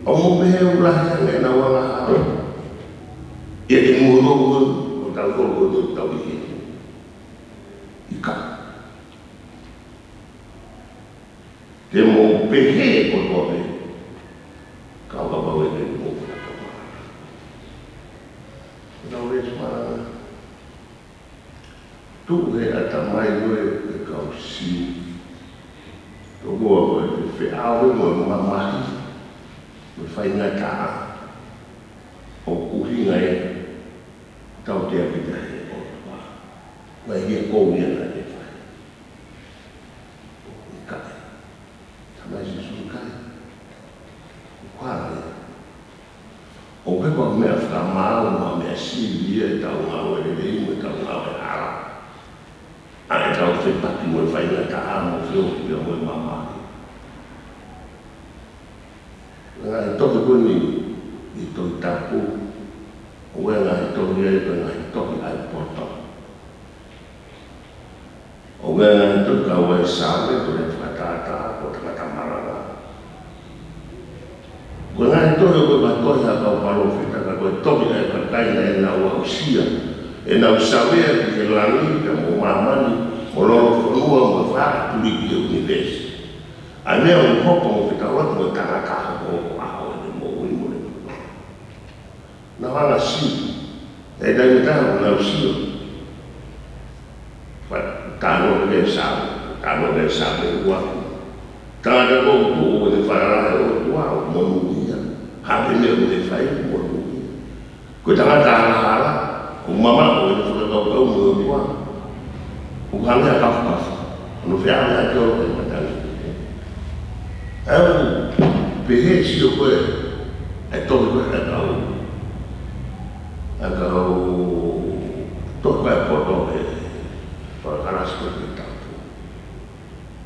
ʻOku mou pehē ʻoku lahi ange ʻenau angahala ʻiate kimoutolu ko ē, ʻo tautolu ko ē ʻoku tau ʻi heni? ʻIkai. Te mou pehē kotoa pē, ka ʻo kapau ʻe ʻikai te mou fakatomala. Ko ʻetau veesi malanga. Tuʻu he ʻatamai ko ē ʻo e kau Siu, tokua ko e feʻao mo e mamahi mo e faingataʻa ʻoku ʻuhinga ia ʻoku tautea kita ʻe he ʻOtua. Ko e hia kovi ia naʻa ne fai. ʻIkai. Talamai ʻe Sīsū ʻikai. ʻOku ʻikai. ʻOku ʻikai ko ha meʻa fakamaau mo ha meʻa sivi ia ʻetau ngāue lelei mo ʻetau ngāue hala, ʻa ʻetau fepaki mo e faingataʻa mo e feohi mo e mamahi. Ngaahi tohi ko eni ʻi he Tohi Tapu, ʻoku ʻi ai e ngaahi tohi ia ko e ngaahi tohi ʻa e poto. ʻOku ʻi ai e ngaahi tohi kau ai e Saame, ko e fakatātā, ko e tangata malanga. Ko e ngaahi tohi ʻoku ʻikai ko ha tohi ʻa e kau palōfita, ka ko e tohi ʻa e kakai naʻa nau aʻusia ʻenau savea ki he langi pea mo māmani, mo lolofonua mo e faʻahinga tuliki ʻo e ʻunivēsi. ʻA e meʻa ʻoku hopo mo fetaulaki mo e tangata hokohoko ʻaho ʻene moʻui mo ʻene puleʻanga. Naʻa nau sio, ʻi he taimi ʻe taha naʻa nau sio. Pea talanoa ki he Saame, talanoa ki he Saame ʻuluaki. Tangata ko ē ʻoku tuʻu ʻi he falala ʻo e ʻOtua ʻoku monūʻia. Ha pē meʻa ʻoku ne fai ʻoku monūʻia. Ko e tangata angahala, ʻoku mamaʻo ʻene fakakaukau mo e ʻOtua, ʻoku hangē ha kafukafu, ʻoku ne feʻao ʻaki ʻo e matangi. ʻOku pehē ʻe Sīsū ko e, ʻa e tohi ko ē ʻa e kau, ʻa e kau tohi ko ē ʻa e poto he fakakalasi ko ē ʻo e Tohi Tapu.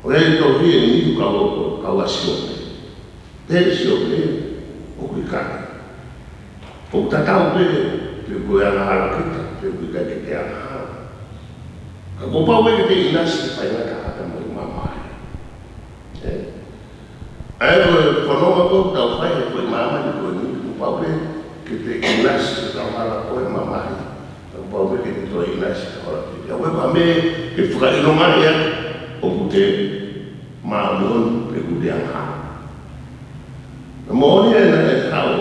ʻOku ʻi ai e tohi ʻe niʻihi kau, kau ʻa Siope. Pehē ʻe Siope ʻoku ʻikai. ʻOku tatau pē pe ko e angahala kita, pe ʻoku ʻikai ke te angahala. Ka kuo pau pē ke te ʻinasi he faingataʻa mo e mamahi. Ē? ʻA ia ko e fononga ko ē ʻoku tau fai he ko e māmani ko eni, kuo pau pē ke te ʻinasi he hala ko ē mamahi. Kuo pau pē ke te toe ʻinasi he hala ko ē. ʻOku ʻikai ko ha meʻa ke fakaʻilongaʻi ʻoku te māʻoniʻoni pe ʻoku te angahala. Naʻe moʻoni ʻa e naʻe haʻu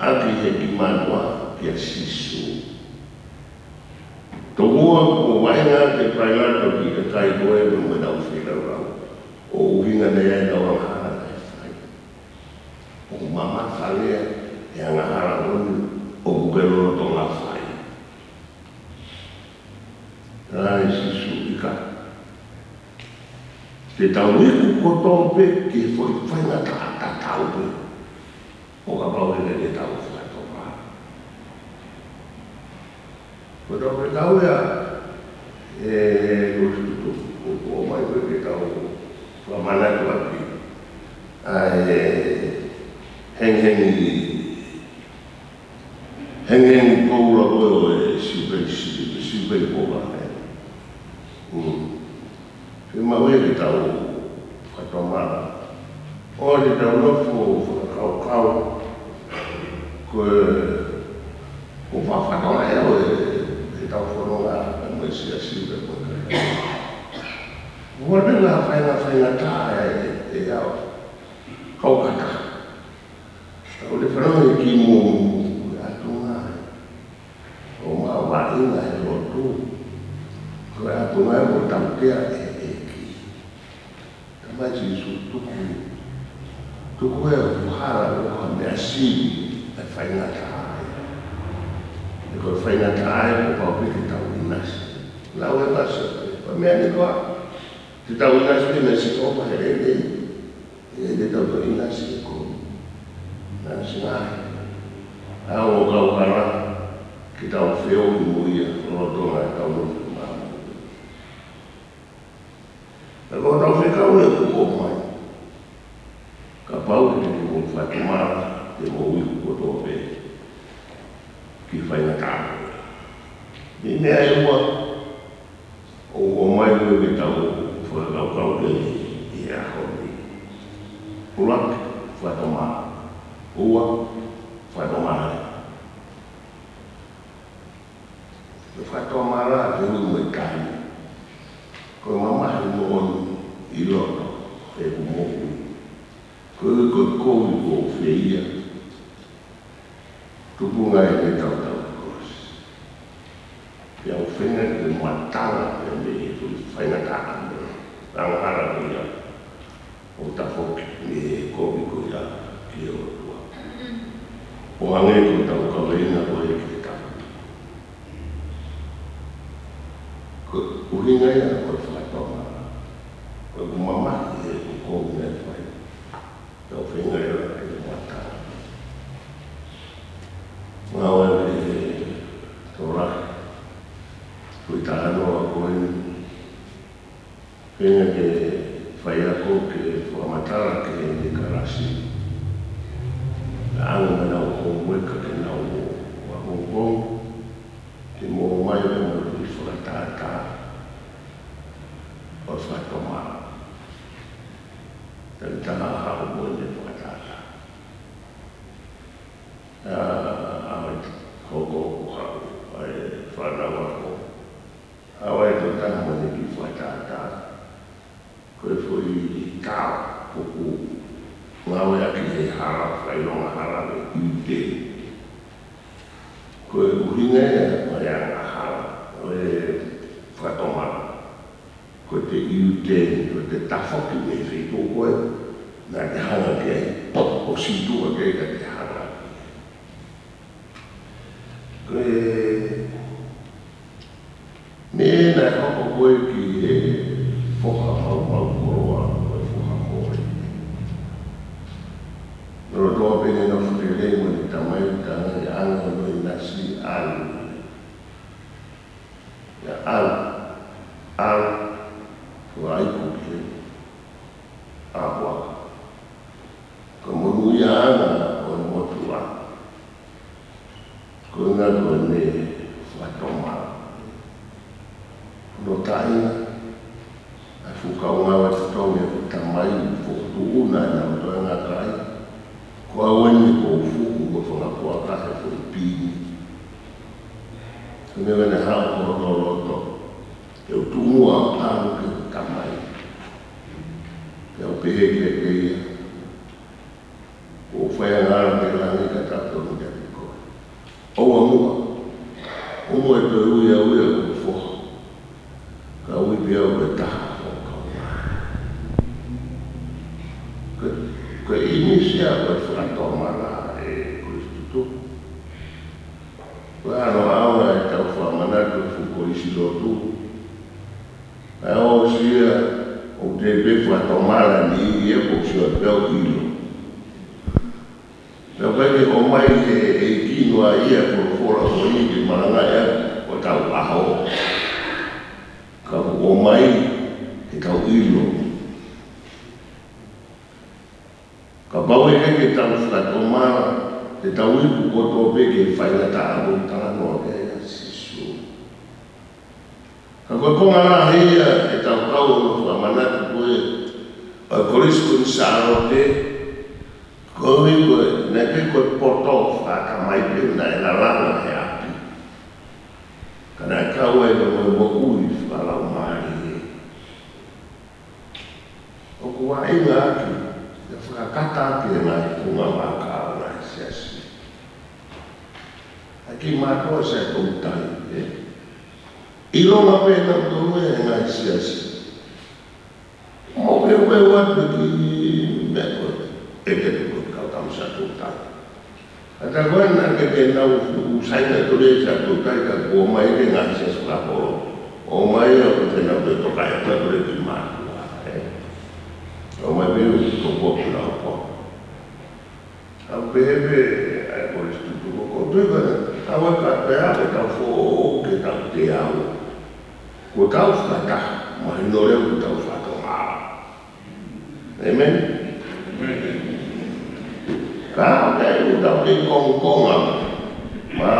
ʻaki ʻe he kiʻi mātuʻa kia Sīsū. Tokua kuo vaʻinga ʻe Pailato e kiʻi kakai ko ē mo ʻenau feilaulau, ʻo ʻuhinga naʻe ʻi ai ʻenau angahala naʻe fai. ʻOku mamafa leva e angahala ko eni ʻoku ke lolotonga fai. Tali ʻe Sīsū ʻikai. Te tau iku kotoa pē ki he foʻi faingataʻa tatau pē, ʻo kapau ʻe ʻikai te tau fakatomala. Ko ʻetau fekau ia, ʻe, ko e tutu, ko, ko mai ko ē ke tau fakamanatu ʻaki ʻa e hengihengi Hengihengi koula ko ē ʻo e Siupeli, Siupeli Koula, ē. Mm. Fiemaʻu ia ke tau fakatomala. ʻOua te tau nofo fakakaukau ko e, ko e fakafanongo ē ʻo e, ʻetau fononga pea mo e siasi pea mo e kakai. ʻOua te tau fainga, faingataʻa ʻe, ʻe, ʻe au. Kau kata. Tau lea fanongo ki muʻa, muʻa, ʻAtunga. ʻO maʻu maʻu ʻi he lotu. Ko e ʻAtunga ʻoku tautea ʻe he ʻEiki. Tamai Sīsū, tuku, tuku ʻeku hala ʻo ka meʻa sivi ʻa e faingataʻa. He ko e faingataʻa ʻoku pau pē ke tau ʻinasi. Lau e vasa, ko e meʻa ni koā, te tau ʻinasi pē meʻa sivi ʻo pehē lelei. ʻE, te tau toe ʻinasi ʻe kovi. Naʻa singaahi. ʻA ʻoku kau hala, ke tau feohi mo ia, lolotonga ʻetau nofo ʻi māmani. Pea ko ʻetau fekau ʻe ʻoku ʻomai. Kapau te mou fakatomala, te mou iku kotoa pē ki he faingataʻa. Mei he meʻa ʻe ua, ʻoku ʻomai ko ē ke tau fakakaukau ki ai ʻi he ʻaho ni. ʻUluaki, fakatomala. Ua, fakatomala. Ko e fakatomala ke ui mo e taimi. Ko e mamahi moʻoni ʻi loto ʻeku moʻui. Ko e, ko e kovi kuo u feia. Tupunga ʻene tautau kolosi. Pea u feinga ke matala pē mei he faingataʻa mo e angahala ko ia ʻoku tafoki mei he kovi ko ia ki he ʻOtua. ʻO hangē ko ʻetau kaveinga ko ē ki he tapu. Ko e ʻuhinga ia ko e fakatomala. Ko ʻeku mamahi he ʻoku kovi naʻe fai. Tau feinga ia ke matala. Ngāue ki he tokolahi. Ko e talanoa ko eni. Feinga ke faiako ke fakamatala ki heʻene kalasi. Naʻa nau ō mai ka ke nau ō ʻa Hong Kong. Ke mou ō mai pea mou fakatātā. ʻO fakatomala. Talitali haʻu mo ʻene fakatātā. ʻA, ʻa e hoko ko haʻu, ʻa e fānau ako. ʻA e tokotaha mo ʻene kiʻi fakatātā. Ko e foʻi tao ʻoku ngāueʻaki he hala, fakaʻilonga hala ʻo e ʻiute. Ko e ʻuhinga ia ʻo e angahala, ʻo e fakatomala. Ko e te ʻiute, ko e te tafoki mei he feituʻu ko ē naʻa ke hanga ki ai, ʻo sītuʻa ki ai ka ke hanga ki ai. Ko e meʻa naʻe hoko ko ē ki he foha maumau koloa, ko e foha ko ē. Lolotonga pē ʻene nofo lelei mo ʻene tamai, ka naʻe anga hono ʻinasi ʻalu. ʻIa ʻalu, ʻalu, ko e iku ki he ʻaho ako. Ko e monūʻiaʻanga ʻo e motuʻa. Ko e ʻuhinga ko ʻene fakatomala. Ko hono taʻeʻaonga, ʻa e fuʻu kaungāngāue totongi ʻa e tamai, fokotuʻu naʻa nau toe ngākai. Ko au eni kuo u fuʻu mo e fanga puaka he foʻi pini. Ko e meʻa naʻe haʻu ki hoku loto. Pea u tuʻu muʻa ʻo ʻalu ki he tamai. Pea u pehē kiate ia. Kuo u fai angahala ki langi ka ta tonu kiate koe. ʻOua muʻa. ʻOua muʻa e toe ui au ia ko e foha. Ka ui pē au ko e taha ʻo e kaungā. Ko e, ko e ʻinasi ia ʻo e fakatomala ʻe Kalaisi. Ko e ʻaonga ʻetau fakamanatu e fuʻu kolisi lotu. ʻA ia ʻosi ia, ʻoku te pē fakatomala ni ia ko sio pē ʻo ʻilo. Pea ʻikai ke ʻomai he ʻEiki noa ia folofola ko eni ke malangaʻi ʻaki hotau ʻaho. Ka kuo ʻomai ke tau ʻilo. Kapau ʻe ʻikai ke tau fakatomala, Te tau iku kotoa pē ke fai ʻa e talanoa ko ē ʻa Sīsū. Ka ko e konga lahi ia ʻetau kau ʻo fakamanatu ko ē ʻa e Kolisi ko eni ʻi Sālote, koeʻuhi ko e, naʻe ʻikai ko e poto fakatamai pē naʻe lalanga he ʻapi. Ka naʻe kau ai mo e moʻui fakalaumālie. ʻOku vaʻinga ʻaki, ʻe fakakata ʻaki e ngaahi tuʻunga vaka ʻo e ngaahi siasi. ʻA e kiʻi mātuʻa Siaʻatoutai, ē? ʻIlonga pē nautolu e ngaahi siasi. Mo ke ue ua pe ki meʻa ko ē, ʻe ke tuku kau tau Siaʻatoutai. ʻA ia ko ena ke te nau fuʻu sai nautolu ʻi Siaʻatoutai ka kuo ʻomai ke ngaahi siasi fakapōpula. ʻOmai ʻo ke te nau te toka e nautolu ki mātuʻa, ē. ʻOmai pē ʻo toko ki lau ko. ʻA ia pehē pē ʻa e Kolisi Tutuku ko ē, ʻa ia ka pea ke tau foʻou ke tau teau. Ko tau fakataha, mahino leva ko tau fakatomala. ʻĒmeni? Ka ʻoku ʻi ai ʻetau kiʻi kongokonga, ma,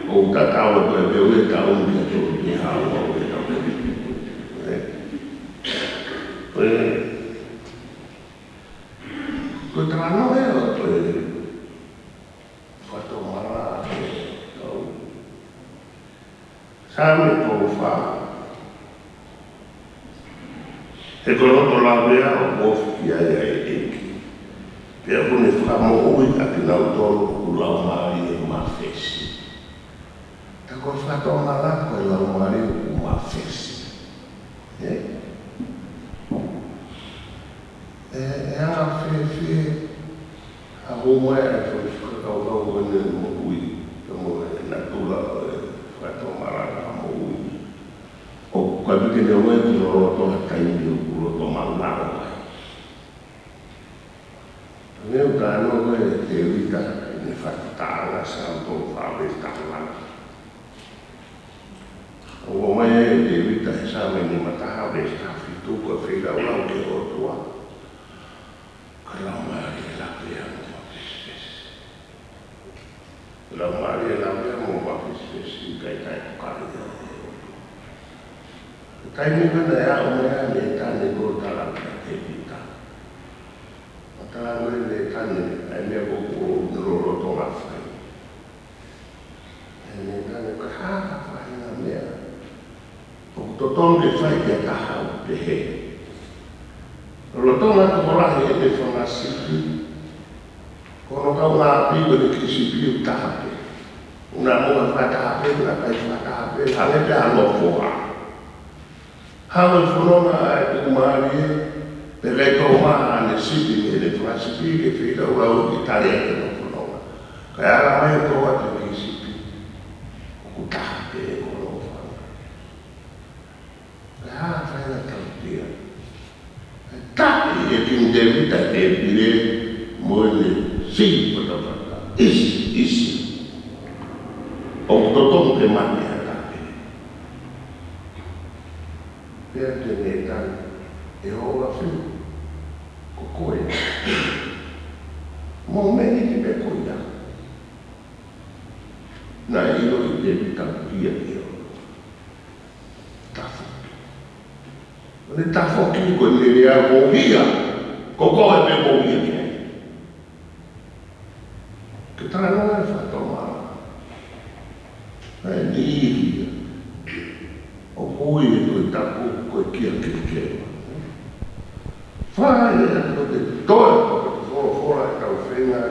ʻoku tatau atu e pē ʻetau umi atu ki he ʻaho ʻo ʻetau. Ē? Ē? Ko e talanoa ē ʻo e fakatomala ʻa e kau Saame tolu fā. He ko e loto lavea ʻoku ofi ki ai ʻa e ʻEiki. Pea ʻoku ne fakamoʻui ʻa kinautolu ʻoku laumālie mafesi. Tā ko e fakatomala ko e laumālie ʻoku mafesi. Ē? ʻE, ʻe anga fēfē ʻa hoʻo mai ʻa e fai fakakaukau ko eni moʻui, ka mo e natula ʻo e fakatomala ka moʻui. ʻOku ʻikai ke ne ʻomai ki ho loto ha taimi ʻoku loto mangalo ai. Ko e meʻa ʻoku talanoa ko ē ʻa Tēvita ʻi heʻene fakatātā Saame tolu fā veesi taha nima. ʻOku ʻomai ʻe Tēvita he Saame nima taha veesi taha fitu ko e feilaulau ki he ʻOtua. Ko e laumālie lavea mo mafesifesi. Ko e laumālie lavea mo mafesifesi ʻikai ke tokanga ki he ʻOtua. Ko e taimi ko ē naʻe aʻu mai ai ʻa Nētane ko ē ʻo tala kia Tēvita. ʻO tala mai ʻe Nētane, ʻa e meʻa ko ē ʻoku ne lolotonga fai. ʻE Nētane, ko e hā ha faʻahinga meʻa ʻoku totonu ke fai ki ha taha ʻoku pehē? Lolotonga tokolahi ʻene fanga sipi, ko hono kaungāʻapi ko ʻene kiʻi sipi ʻoku taha pē. ʻOku na maʻu ha fakataha pē, ʻoku na kai fakataha pē, hangē pē hano foha. Haʻu e fononga ʻa e tuʻumālie, pea ʻikai tō mai haʻane sipi mei heʻene fanga sipi ke feilaulau ke tali ʻaki hono fononga. Kae ʻalu mai ʻo tō atu e kiʻi sipi ʻoku taha pē ko hono fanga. Ko e hā e faʻahinga tautea? Taʻe ʻe Kingi Tēvita e tēpile mo ʻene siʻi fatafata. ʻIsi, ʻisi. ʻOku totonu ke mate ha taha pē. Pea tali ʻe Nētane, ʻe houʻeiki ʻafio, ko koe. Mo e meʻa ʻi he pē ko ia. Naʻe ʻilo ʻe Tēvita ʻoku pia ʻio. Tafoki. ʻO ne tafoki ko e meʻa ia ʻoku hia. Ko koe pē ʻoku hia ki ai. Ke talanoa e fakatomala. ʻA e niʻihi ia. ʻOku ui ʻe Tohi Tapu ko e kia kekeva. Fai ʻe ia ko e toe ko e folofola ʻetau feinga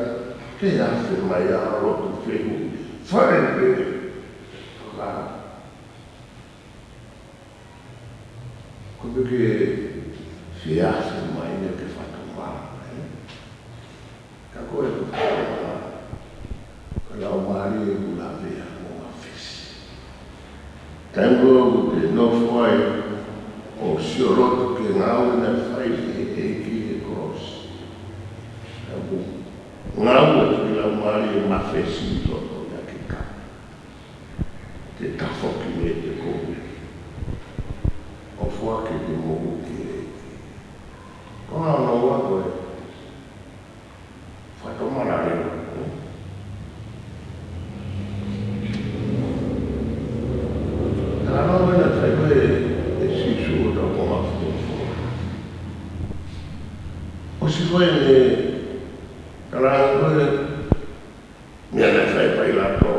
ke afe mai ʻa e lotu fehuʻi. Fai pē. Ka ko e pē ke fie afe mai ia ke fakatomala, ē? Ka ko e fakatomala, ko e laumālie ʻoku lavea mo mafesi. Taimi ko ē ʻoku te nofo ai ʻo sio loto ki he ngāue naʻe fai ʻe he ʻEiki he kolosi. Ka ʻoku ngāue ki he laumālie mafesi ʻi loto ia ke ka te tafoki mei he kovi. ʻO foaki ke moʻui ki he ʻEiki. Ko hono ua ko e fakatomala leva, ē? Ko e meʻa, talaange ko e meʻa naʻe fai ʻe Pailato,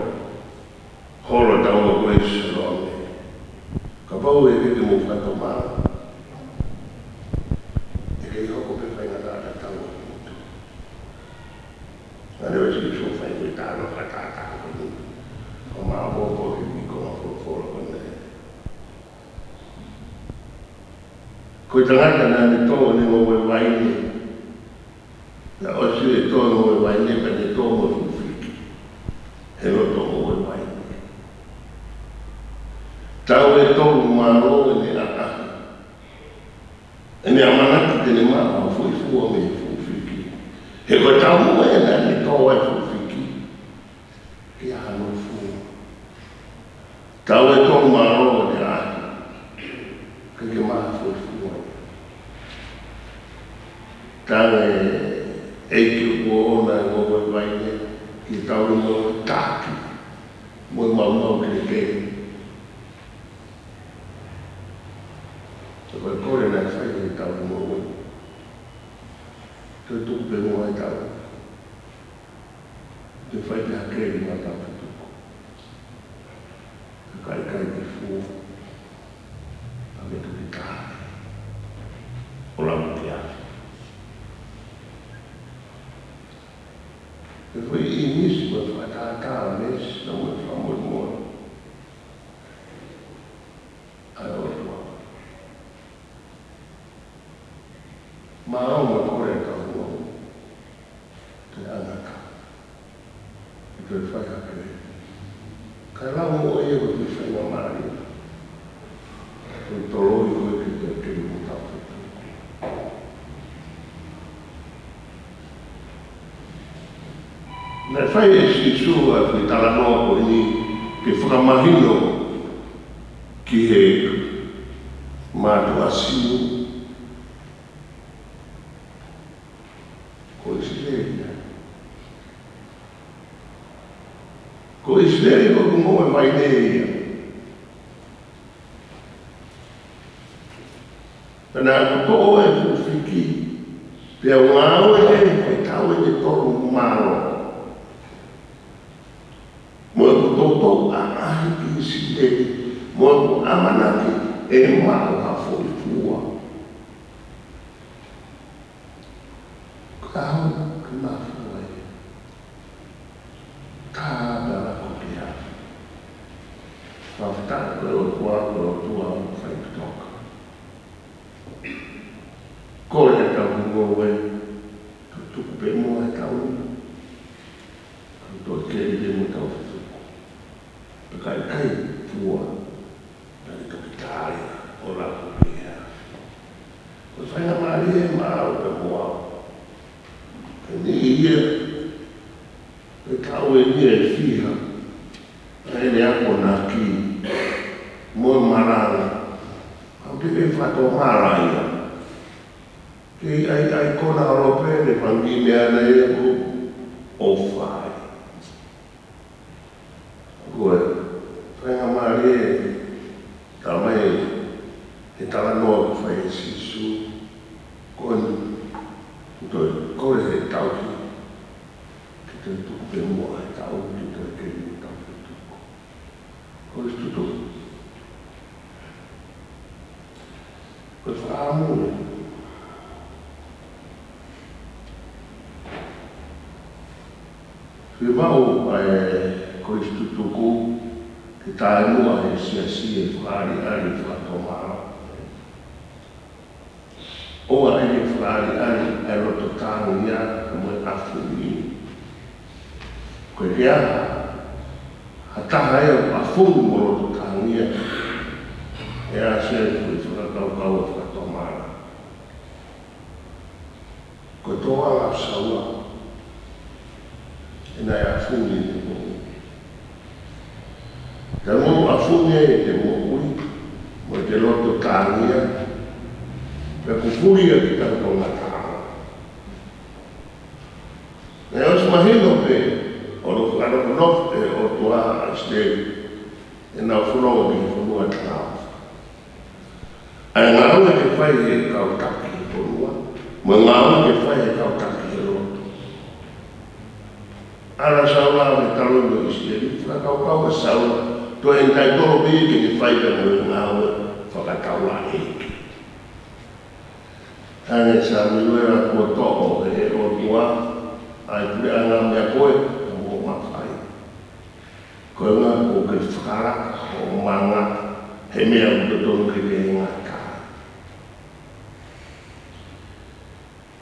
holo ʻetau moʻui ʻi Selome. Kapau ʻe ʻikai ke mou fakatomala, ʻe kei hoko pē faingataʻa ʻa e ʻOtua. Naʻe ʻosi Sīsū fai ko e talanoa fakatātā ko eni. ʻO maʻu ko e himi ko e folofola ko eni. Ko e tangata naʻa ne tō ʻene ngoue vaine. Naʻe ʻosi e tō e ngoue vaine pea ne tō mo e fuʻu fiki he loto ngoue vaine. Taʻu ʻe tolu mālō ʻene ʻaʻahi. ʻEne ʻamanaki te ne maʻu ha foʻi fua mei he fuʻu fiki. He ko e taumuʻa ia naʻa ne tō ai e fuʻu fiki ke ʻi ai hano fua. Taʻu ʻe tolu mālō ʻene ʻaʻahi, ʻikai ke maʻu ha foʻi fua. Talaange ʻe he ʻeiki kuo ʻoʻona e ngoue vaine, ke tau mo taki mo e maumau kelekele. Ko e kole naʻe fai ʻe he tauhi moʻui, toe tuku pē muʻa e tauhi. Toe fai pē ha keli maʻa e tauhi tuku. Ka ʻikai ke fua, ka ke toki tā ʻo lava ke afe. Ko e foʻi ʻīmisi mo e fakatātā, meesi, mo e fakamolemole ʻa e ʻOtua. Mālō mo e kole ʻa e tauhi moʻui ke ʻangata, ke toe fai hake. Kae lau mo ia ko e foʻi faingamālie. Ko e toloi ko e ke toe keli mo tau fetuku. Naʻe fai ʻe Sīsū ʻa e foʻi talanoa ko eni ke fakamahino ki he mātuʻa Siu, ko ʻIsileli ia. Ko ʻIsileli ko ʻeku ngoue vaine ia. Pea naʻa ku toʻo e fuʻu fiki, pea u ngāue he taʻu ʻe tolu mālō. Mo ʻeku toutou ʻaʻahi ki ʻIsileli, mo ʻeku ʻamanaki ʻe maʻu ha foʻi fua. Ka hau ke maʻu fua ia. Tā pē ʻa e lako ki he afi. Fakafetaʻi ko e ʻOtua, ko e ʻOtua ʻoku faʻitoka. Kole ʻe he tauhi moʻui, ke tuku pē muʻa e tauhi, ke toe keli pē mo tau fetuku. Pea ka ʻikai fua, naʻa ne toki tā ia ʻo lako ki he afi. Ko e faingamālie maʻau pea mo au. Ko e niʻihi ia, ko e taʻu eni ʻe fiha ʻa ʻene akonaki mo e malanga, ʻoku teʻeki fakatomala ia. Kei ʻai, ʻai kona holo pē ʻene fanga kiʻi meʻa naʻe ʻofa ai. Ko e faingamālie, talamai ʻe he talanoa kuo fai ʻe Sīsū, ko eni, ʻoku toe kole ʻe he tauhi ke toe tuku pē muʻa e tauhi ke toe keli mo tau fetuku. Kolisi tutuku. Ko e fakaʻamu ia. Fiemaʻu ʻa e kolisi tutuku ke taʻemuʻa ʻe he siasi e fakaʻaliʻali fakatomala. ʻOua ʻe fakaʻaliʻali ʻa e loto tāngia mo e ʻafumi. Ko e ke aha ha taha ia ʻoku ʻafumi mo loto tāngia, ʻe ʻasi ai e fakakaukau ʻo e fakatomala. Ko e tōʻonga ʻo Saua, ʻe naʻe ʻafumi ʻene moʻui. Te mou ʻafumi ʻete moʻui mo ʻete loto tāngia, pea kuo fuli ʻa kitautolu ʻe he ngataʻanga. Naʻe ʻosi mahino pē hono fakanofonofo ʻe he ʻOtua ʻa ʻIsileli ʻenau fononga ki he fonua talaʻofa. ʻA e ngāue ke fai ʻe he kau taki ʻi he fonua, mo e ngāue ke fai ʻe he kau ʻAlu ʻa Saula mei he taloʻi ʻo ʻIsileli, fakakaukau ʻa Saula, toe entitled pē ke ne fai pē mo e ngāue fakataulaʻeiki. Hangē Samuela kuo toʻo ʻe he ʻOtua ʻa e puleʻanga meiate koe, mo mafai. Ko e ʻuhinga kuo ke fakalaka hoʻo manga he meʻa ʻoku totonu ke ke ngata.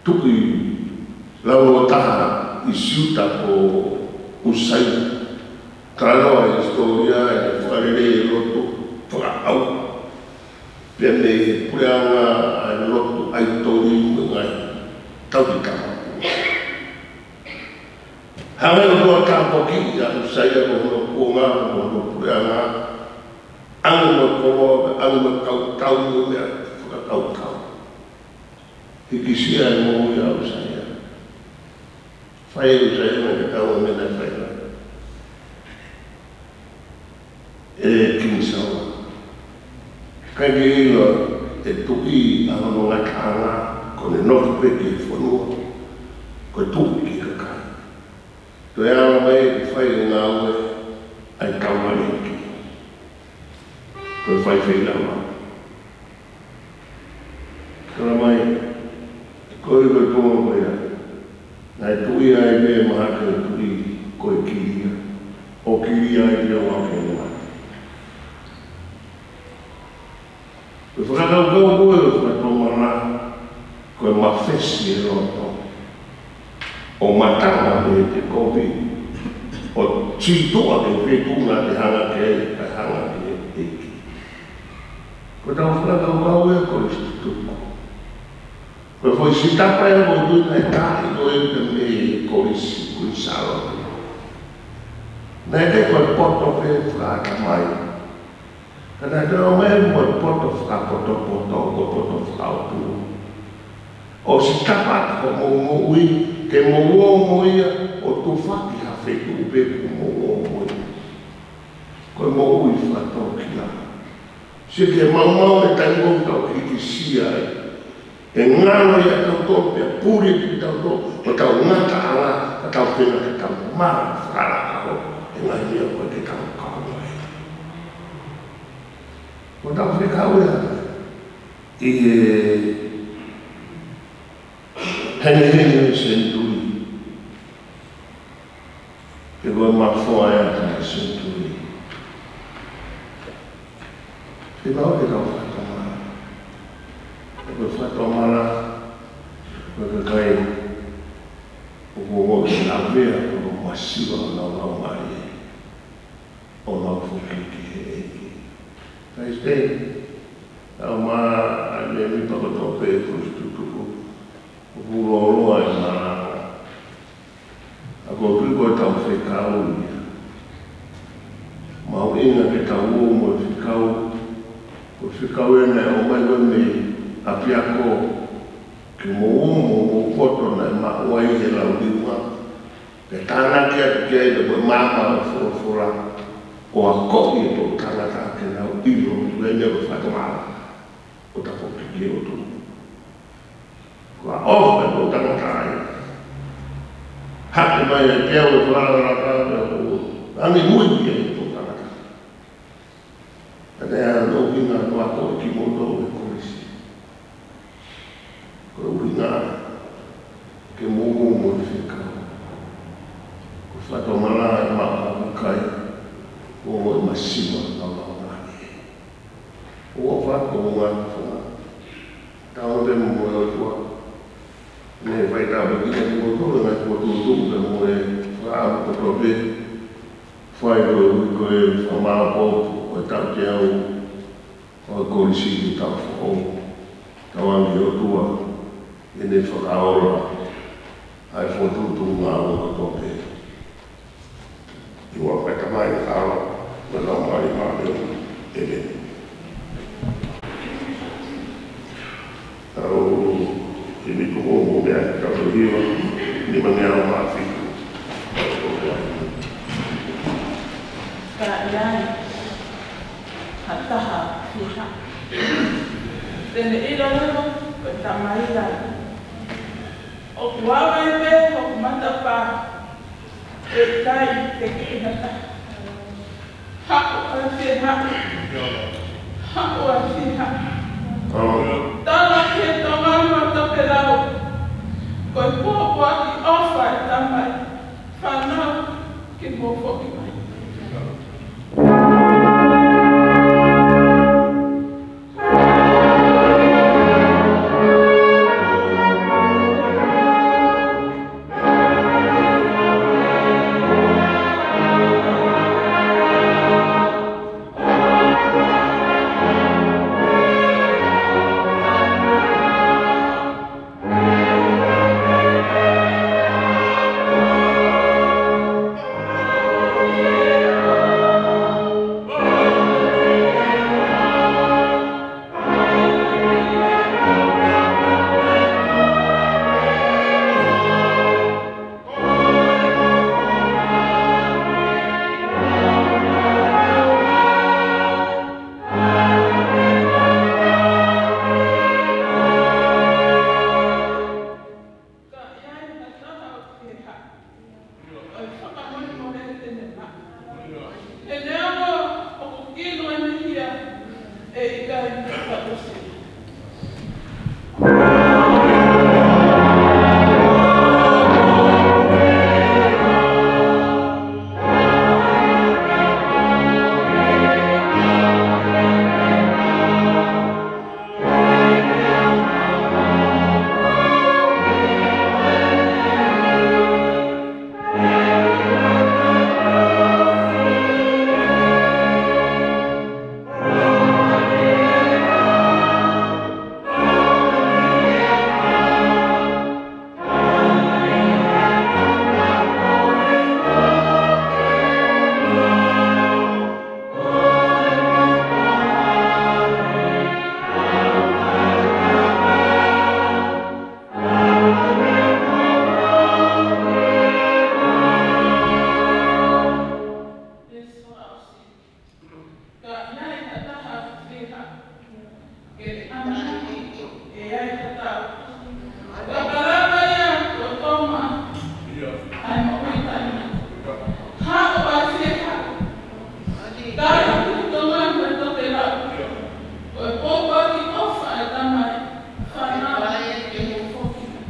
Tuʻi launoa taha ʻi Siuta ko ʻUsaia. Talanoa ʻa e hisitōlia ʻene fakalelei e lotu fakaʻauha. Pea mei he puleʻanga ʻa e lotu ʻaitoli mo e ngaahi tauhi tama. Hanga ʻe he ʻOtua ʻo tāpuakiʻi ʻa ʻUsaia mo hono kuonga mo hono puleʻanga. ʻAnge mo e koloa, ʻange mo e kau tau mo e meʻa fakakaukau. Hīkisia e moʻui ʻa ʻUsaia. Fai ʻe ʻUsaia mo e kakai ʻo e meʻa naʻe fai ʻe Kingi Saula. ʻIkai ke ʻilo ʻe he tuʻi ʻa hono ngataʻanga, ko ʻene nofo pē ki he fonua, ko e tuʻi ki he kakai. Toe ala mai ke fai e ngāue ʻa e taulaʻeiki. Ko e faifeinama. Tala mai, ko e, ko e tuʻi ko ia. Naʻe tuʻi ai pē mahalo ko e tuʻi ko e kilia. ʻO kilia ai pē ʻo aʻu ki he mate. Ko e fakakaukau ko ē ʻo e fakatomala, ko e mafesi e loto. ʻO matanga mei he kovi, ʻo sītuʻa ki he feituʻu naʻa te hanga ki ai, kae hanga ki he ʻEiki. Ko ʻetau fakakaukau ē ko e sītuʻa. Ko e foʻi sitapa ia ʻoku ou tui naʻe taaʻi ko ē mei he Kolisi, Kuini Sālote. Naʻe ʻikai ko e poto pē fakaʻatamai. Ka naʻe toe ʻomai mo e poto fakapotopoto, ko e poto fakaʻotua. ʻO sitapa atu hoʻomou moʻui, ke mou ō mo ia, ʻo tufaki ha feituʻu pē kuo mou ō mo ia. Ko e moʻui fakatōkilalo. Sio ki he maumau e taimi ʻoku tau hīkisia ai. ʻE ngalo ia tautolu pea puli kitautolu, ʻo tau ngataʻanga, ka tau feinga ke tau mara fakalaka ʻo e ngaahi meʻa ko ē ke tau kau ai. ʻO tau fekau ia ʻi he henehene ʻo e senituli. Ke ko e mafoa ʻa e senituli. Ke mau ke tau fakatomala. Ke ko e fakatomala, ko e kakai ʻoku ʻi ai ʻenau meʻa, ʻoku masiva ʻenau laumālie. ʻO nau foki ki he ʻEiki. Kai Siteni, ʻa ma, ʻa me mi pako tō pē ko si tutuku. ʻOku lōloa e malanga. ʻA ko tui ko e tau fekau ia. Mahuʻinga ke tau ō mo e fekau. Ko e fekau ē naʻe ʻomai ko ē mei ʻapiako. Ke mou ō mo mou poto naʻe maʻu ai he lau liunga. Pea tānaki atu ki ai pea ko e maama ʻo e folofola. ʻO akoʻi e toʻutangata ke nau ʻilo, ko e meʻa ko e fakatomala. ʻO tafoki ki he ʻOtua. Ko e ʻofa ʻa e toʻutangata ai. Hake mai ai pea ʻo e fakatomala pea ʻo ange mui ki he toʻutangata. Ka te ʻalu ʻo ʻuhinga ʻo akoʻi kimoutolu ʻe he Kolisi. Ko e ʻuhinga ke mou ō mo e fekau. Ko e fakatomala ʻe maʻu ʻe he kakai. Ko e masiva ʻenau laumālie. ʻOku ou fakaʻamu ke mou ngāue fakaʻamu. Tau pē mo e ʻOtua. Ne fai tāpuekina kimoutolu, ngaahi fokotuʻutuʻu pea mo e fakaʻamu kotoa pē. Fai ko e ui ko e fakamāʻopoʻopo, ko e taʻotaʻo, ko e Kolisi ki he taʻu foʻou. Tauange ʻOtua, ʻene fakaola, ʻa e fokotuʻutuʻu ngāue kotoa pē. ʻI he huafa ʻo e Tamai, ʻAlo, mo e Laumālie Māʻoniʻoni. ʻĒmeni. Tau himi tuʻu mo meʻa, tau hiva, nima ngeau mā fitu. Ka ʻi ai ha taha fiha te ne ʻilo leva ko e tamaila. ʻOku ava ai pē hoku matapā. ʻIkai te ke ʻi ha taha. Haʻu ʻa e fiha. Haʻu ʻa e fiha. Tala ki he tongana ʻo e tokelau. Ko e pōpoaki ʻofa ʻa e Tamai. Fānau, ke mou foki mai. Ka ʻi ai ha taha ʻoku fiha, ʻoku fakamolemole ʻi heʻene maʻu. He neongo ʻoku kilo ʻene hia, ʻe ʻikai ke fakaʻosi. Ka ʻi ai ha taha ʻoku fiha, ke ne ʻamanaki ʻe ʻi ai ha tau. Ka ka lava ia ko Toma, ʻa e moʻui taʻengata. Haʻu ʻa e fiha, tala ki he tongana ʻo e tokelau. Ko e pōpoaki ʻofa ʻa e Tamai, fānau, ke mou foki mai.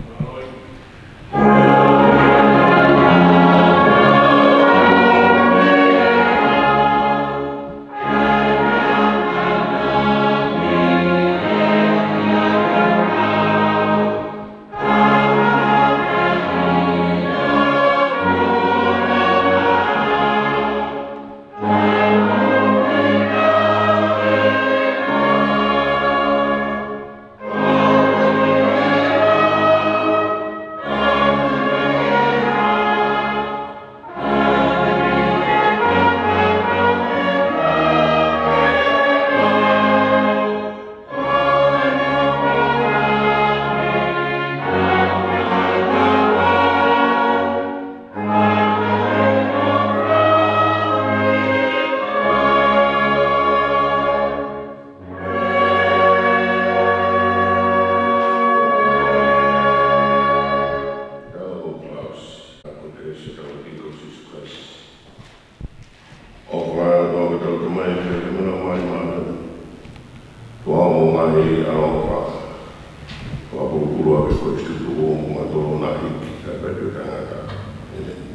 Tau aʻu ki he ʻofa ʻa e ʻEiki ko Sīsū Kalaisi. ʻOfa ʻa e ʻOtua ko hotau Tamai, feohi ʻa e Laumālie Māʻoniʻoni, tuʻa mo e ngaahi ʻaloʻofa, fakapulupulu ʻa e ko e tupu mo mātolo na hiki, ka pehē ʻo taʻengata. ʻĒmeni.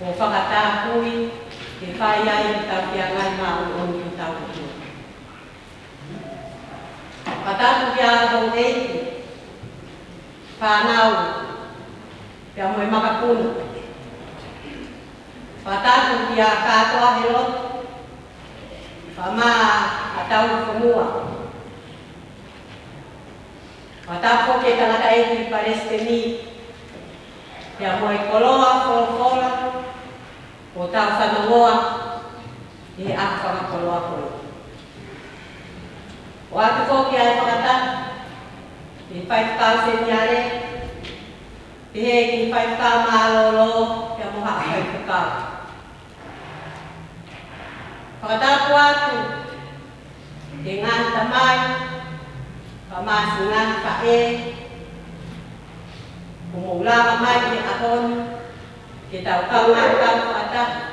ʻo fakatapui ke fai ai ʻetau feangai māʻoniʻoni ki hotau ʻOtua. Fakatapu ki he houʻeiki, fānau, pea mo e makapuna. Fakatapu ki he kātoa he lotu, fakamāʻa ʻetau fonua. Fakatapu ki he tangataʻeiki palesiteni, pea mo e koloa folofola ʻoku tau fanongoa ʻi he ʻaho fakakoloa ko eni. ʻOatu foki ʻa e fakatapu ki he faifekau seniale, pehē ki he faifekau mālōlō, pea mo haʻa faifekau. Fakatapu atu ki he ngaahi tamai, fakamāsiʻi ngaahi faʻē, kuo mou lava mai he ʻaho ni ke tau kaungā kau fakataha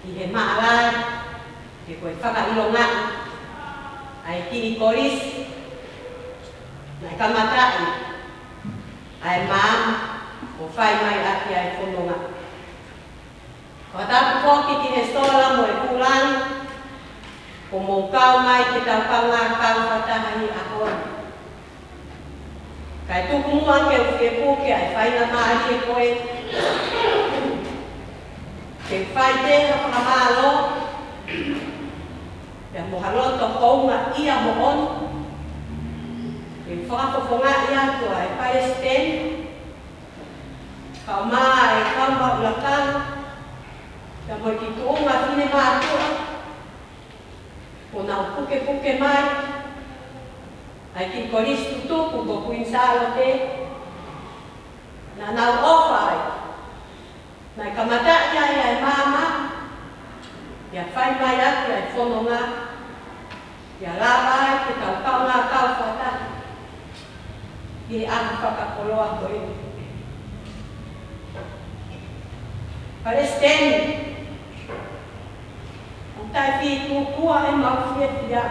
ʻi he maʻalaʻala, ke ko e fakaʻilongaʻi ʻa e kiʻi kolisi naʻe kamataʻi ʻa e maama ʻo fai mai ʻaki ʻa e fononga. Fakatapu foki ki he sola mo e kūlani, kuo mou kau mai ke tau kaungā kau fakataha ʻi he ʻaho ni. Kae tuku muʻa ke u fie puke ʻa e faingamālie ko ē ke fai pē ha fakamālō, pea mo ha loto houngaʻia moʻoni, ke fakafofongaʻi atu ʻa e palesiteni, kae ʻumaʻā e kau maʻu lakanga, pea mo e kiʻi tuʻunga finemātuʻa, kuo nau pukepuke mai ʻa e kiʻi kolisi tutuku ko Kuini Sālote, naʻa nau ʻofa ai. Naʻe kamataʻi ai ʻa e maama, pea fai mai ʻaki ʻa e fononga, pea lava ai ke tau kaungā kau fakataha ʻi he ʻaho fakakoloa ko eni. Palesiteni, ʻoku taʻefītūkua ʻemau fiefia.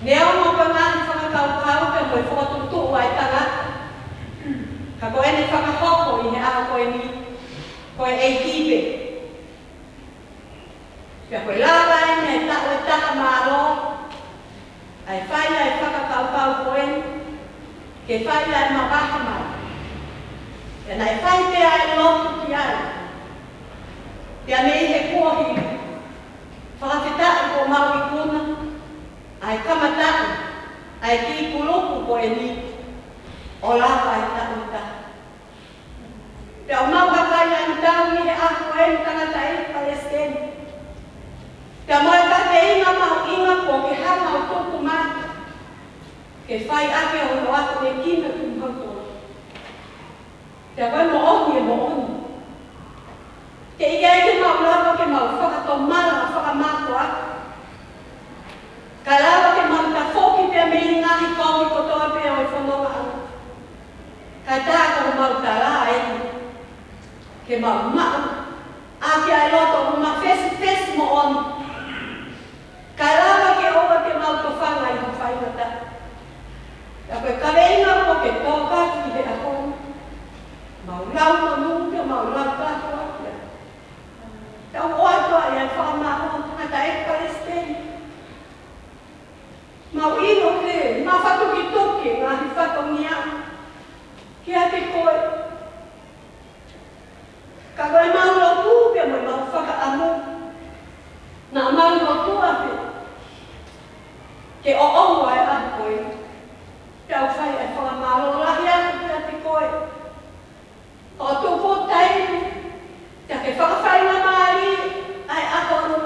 Neongo ko e ngaahi fakakaukau pea mo e fokotuʻutuʻu ʻa e tangata, ka ko ʻene fakahoko ʻi he ʻaho ko eni, ko e ʻEiki pē. Pea ko e lava eni ʻa e taʻu ʻe taha mālō ʻa e fai ʻa e fakakaukau ko eni, ke fai ʻa e mavahe mai. Pea naʻe fai pē ʻa e lotu ki ai. Pea mei he kuohili, fakafetaʻi kuo mau ikuna ʻa e kamataʻi ʻa e kiʻi kulupu ko eni ʻo lava ʻa e taʻu ʻe taha. Pea ʻoku mau vakai ʻa e tau ʻi he ʻaho ko eni, tangataʻeiki palesiteni, pea mo e kaveinga mahuʻinga kuo ke hanga ʻo tuku mai ke fai ʻaki ʻa hono akonekina kimautolu. Pea ko e moʻoni, e moʻoni, teʻeki ai ke mau lava ke mau fakatomala fakamātoato, kae lava ke mau tafoki pea mei he ngaahi kovi kotoa pē ʻo e fononga ʻana. Kae tā ko homau tala eni ke mau maʻu ʻaki ʻa e loto ʻoku mafesifesi moʻoni, kae lava ke ʻoua te mau tofanga ʻi ha faingataʻa. Pea ko e kaveinga kuo ke tōkaki ʻi he ʻaho ni, mau lau monū pea mau lau kātoa pē. Tau ʻoatu ʻa e fakamālō, tangataʻeiki palesiteni. Mau ʻilo he mafatukituki e ngaahi fatongia kiate koe. Ka ko ʻemau lotu pea mo ʻemau fakaʻamu, naʻa mau lotua pē ke ʻoʻou ʻa e ʻaho ko ē, pea u fai ʻa e fakamālō lahi atu kiate koe. ʻO tuku taimi, pea ke fakafaingamālie ʻa e ʻaho ni,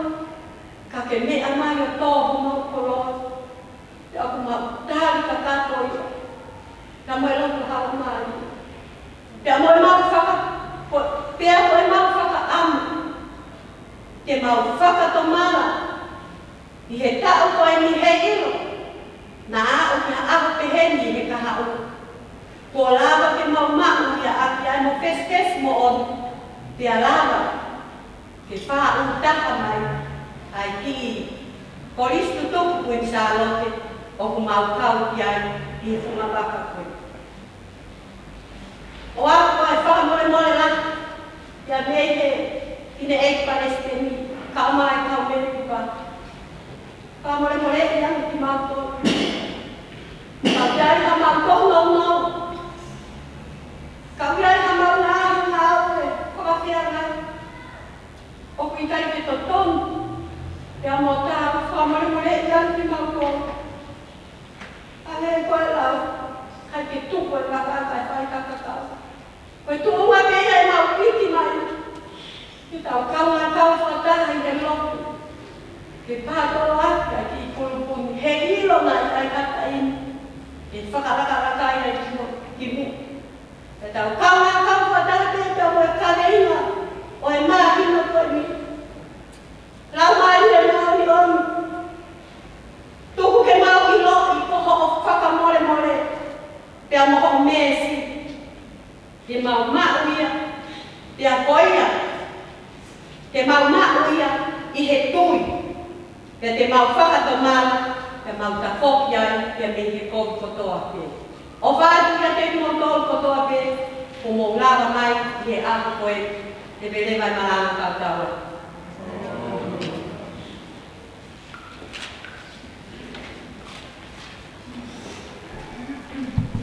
ka ke meʻa mai ʻo tō homau koloa. Pea ʻoku mau tali kakato ia, pea mo e loto haʻamālie, pea mo ʻemau faka-, ko-, pea mo ʻemau fakaʻamu ke mau fakatomala ʻi he taʻu ko eni, heiʻilo naʻa aʻu ki ha ʻaho pehē ni he kahaʻu, kuo lava ke mau maʻu ia ʻaki ʻa e mafesifesi moʻoni, pea lava ke fāʻū taha mai ʻa e kiʻi kolisi tutuku Kuini Sālote ʻoku mau kau ki ai ʻi he funga vaka ko ē. ʻOatu ʻa e ʻEiki, ʻEiki Palesiteni, kae ʻumaʻā e kau mēmipa. Fakamolemoleʻi ange kimautolu. Ka ʻi ai haʻamau tohu nounou, ka ʻi ai haʻamau ngaahi ngāue fakafeangai ʻoku ʻikai ke totonu, pea mo tau fakamolemoleʻi ange kimautolu. Hangē ko e lau, ʻikai ke tuku e kaka kae fai kakakau. Ko e tuʻunga pē ia ʻemau piki mai, ke tau kaungā kau fakataha ʻi he lotu, ke pātoloaki ʻa e kiʻi kulupuni he ʻilo naʻe ʻikai ha taimi ke fakalakalakai ai ki mo-, ki muʻa. Ke tau kaungā kau fakataha pē pea mo e kaveinga ʻo e māhina ko eni. Laumālie Māʻoniʻoni, tuku ke mau ʻiloʻi ko hoʻo fakamolemole pea mo hoʻo meesi, ke mau maʻu ia, pea ko ia, ke mau maʻu ia ʻi he tui, pea te mau fakatomala, pea mau tafoki ai, pea mei he kovi kotoa pē. ʻOfa atu kiate kimoutolu kotoa pē, kuo mou lava mai ʻi he ʻaho ko eni, leveleva e malanga kautaua.